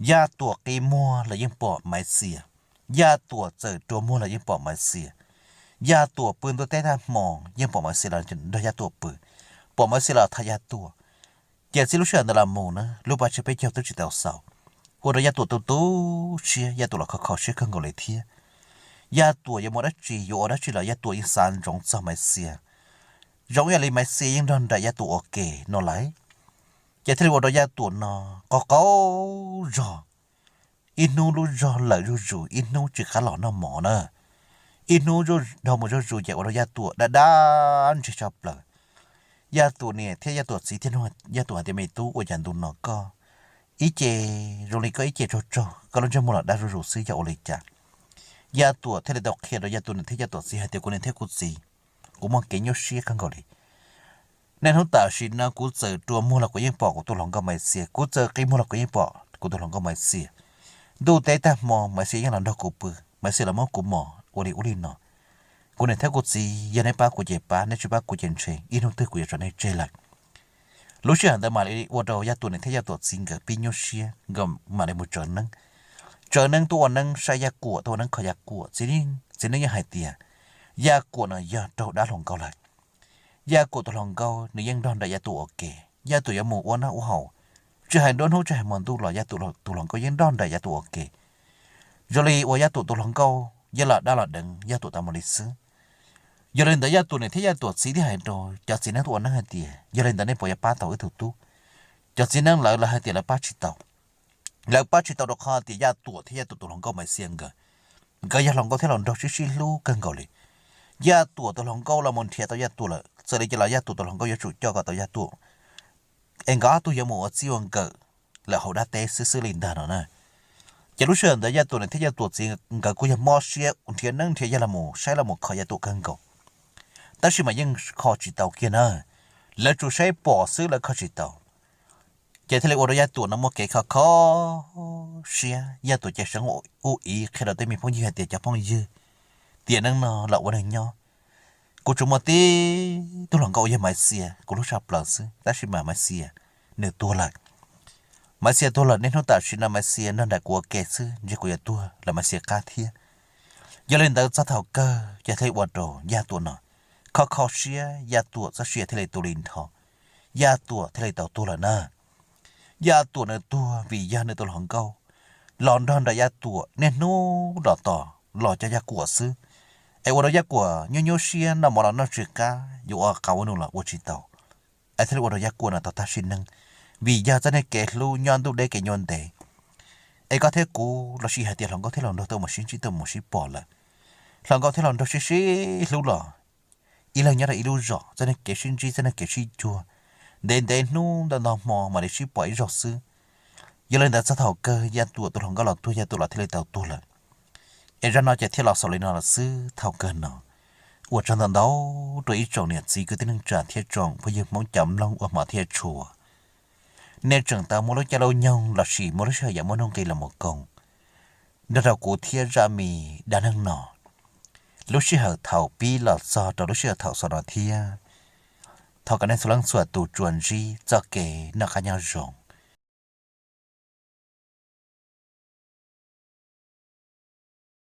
Yaj Tuam qi muag los yeej pom Maiv Xias, Yaj Tuam txawm rua muag los yeej pom Maiv Xias, Yaj Tuam pw ntua teb tag hmo yeej pom Maiv Xias los nrog Yaj Tuam pw, pom Maiv Xias los tham Yaj Tuam. Ces txij lub sij hawm ntawd los mus na, lub paj tsiab peb caug twb tsis tau xaus, ua rau Yaj Tuam tu tu siab, Yaj Tuam los kho kho siab kawg nkaus li thiab. Yaj Tuam yuav mus dab tsi yuav ua dab tsi los Yaj Tuam yeej xav ntsoov txog Maiv Xias, zoo ib yam li Maiv Xias yeej nrog nraim Yaj Tuam ua ke no lawm. Ces thiaj li ua rau Yaj Tuam no qaug qaug zog, ib hnub lub zog lawm zuj zus, ib hnub tsis qab los noj mov na, ib hnub dhau mus zuj zus ces ua rau Yaj Tuam dab dab ntseg tshaj plaws. Yaj Tuam niam thiab Yaj Tuam txiv thiaj nug Yaj Tuam hais tias, me tub, ua cas ntu no koj ib ce zoo li koj ib ce tsaug tsaug, koj lub ntsej muag los daj zuj zus xwb, yog ua li cas? Yaj Tuam thiaj li tau qhia rau Yaj Tuam niam thiab Yaj Tuam txiv hais tias, kuv niam thiab kuv txiv, kuv muaj kev nyuaj siab kawg nkaus li. Niaj hnub tam sim no kuv txawm rua muag los kuv yeej pom kuv tus hluas nkauj Maiv Xias, kuv txawm qi muag los kuv yeej pom kuv tus hluas nkauj Maiv Xias. Ntuj teb tag hmo Maiv Xias yeej los nrog kuv pw, Maiv Xias los muab kuv mos ua li ub li no. Kuv niam thiab kuv txiv, yog nej pab kuv ces pab, nej tsis pab kuv ces ntshe ib hnub twg kuv yuav tso nej tseg lawm. Lub sij hawm ntawd mam li ua rau Yaj Tuam niam thiab Yaj Tuam txiv nkawd pib nyuaj siab, nkawd mam li mus tsaws neeb. Tsaws neeb tuaj ua neeb saib Yaj Kuam, tuaj ua neeb kho Yaj Kuam. Txiv neeb yeej hais tias Yaj Kuam no yog raug dab hluas nkauj lawm. Yaj Kuam tus hluas nkauj nws yeej nrog nraim Yaj Tuam ua ke, Yaj Tuam yuav mus ua noj ua haus, tsis hais nruab hnub tsis hais hmo ntuj los Yaj Tuam tus hluas nkauj yeej nrog nraim Yaj Tuam ua ke. Zoo li uas Yaj Tuam tus hluas nkauj yeej los dab los deev Yaj Tuam tas mus li xwb. Yog li ntawd Yaj Tuam niam thiab Yaj Tuam txiv thiaj hais rau cov txiv neeb tuaj ua neeb hais tias, yog li ntawd nej puas yuav pab tau wb tus tub? Cov txiv neeb lawv, lawv hais tias lawv pab tsis tau. Lawv pab tsis tau rau qhov tias Yaj Tuam thiab Yaj Tuam tus hluas nkauj Maiv Xias nkawd, nkawd yog hluas nkauj thiab hluas nraug sib sib hlub kawg nkaus li. Yaj Tuam tus hluas nkauj los mus nrhiav tau Yaj Tuam lawm, txawm li cas los Yaj Tuam tus hluas nkauj yuav tsum coj kom tau Yaj Tuam, es nkawd ob tug yuav mus ua txij ua nkawm lawm hauv dab teb xwb xwb li ntag no na. Ces lub sij hawm ntawd Yaj Tuam niam thiab Yaj Tuam txiv nkawd kuj yog mob siab nrhiav neeb nrhiav yaig los mus saib los mus kho Yaj Tuam kawg nkaus, tab sis mas yeej kho tsis tau kiag na. Lawv tsuas saib pom xwb, lawv kho tsis tau. Ces thiaj li ua rau Yaj Tuam no muaj kev kho kho siab. Yaj Tuam ces seev ub iv qhia rau tej me phooj ywg hais tias, cov phooj ywg, tiam neej no los ua neeg nyob, kuv tsuas muaj tib tug hluas nkauj uas yog Maiv Xias, kuv hlub tshaj plaws xwb, tab sis mas Maiv Xias nws tuag lawm. Maiv Xias tuag lawm, niaj hnub tam sim no Maiv Xias nrog nraim kuv ua ke xwb, ntshe kuv yuav tuag lawm Maiv Xias qab thiab. Yog li ntawd txog thaum kawg ces thiaj li ua rau Yaj Tuam no kho kho siab, Yaj Tuam txoj sia thiaj li tu li nrho. Yaj Tuam thiaj li tau tuag lawm na. Yaj Tuam nws tuag vim yog nws tus hluas nkauj los nrog nraim Yaj Tuam niaj hnub los tos los coj Yaj Kuam xwb, es ua rau Yaj Kuam nyuaj nyuaj siab, noj mov los noj tsis qab, yuav ua qab ua num los ua tsis tau, es thiaj li ua rau Yaj Kuam no tau tag sim neej. Vim yog txoj niag kev hlub nyob ntuj deb kev nyuaj ntev, es koj thiab kuv los sis hais tias hluas nkauj thiab hluas nraug tau mus sib ntsib tau mus sib pom lawm, hluas nkauj thiab hluas nraug sib sib hlub los ib leeg nyob rau ib lub zos, txoj niag kev sib ntsib txoj niag kev sib cuag ntev ntev hnub ntau ntau hmo mam li sib pom ib zaug xwb. Yog li ntawd txog thaum kawg Yaj Tuam tus hluas nkauj los tuag, Yaj Tuam los thiaj li tau tuag lawm. Es zaj no ces thiaj los xaus li no lawm xwb thaum kawg no. Ua tsaug ntau ntau rau ib tsoom niam txiv kwv tij neej tsa thiab tsoom phooj ywg Hmoob cov mloog uas hmov thiab tshua, nej tseem tau muaj lub caij lub nyoog los sis muaj lub sij hawm yam muaj nuj nqis los mus koom nrog rau kuv thiab zaj me dab neeg no. Lub sij hawm thaum pib los txog rau lub sij hawm thaum xaus no thiab, thov kom nej txhua leej txhua tus tsuas ntsib txoj kev noj qab nyob zoo.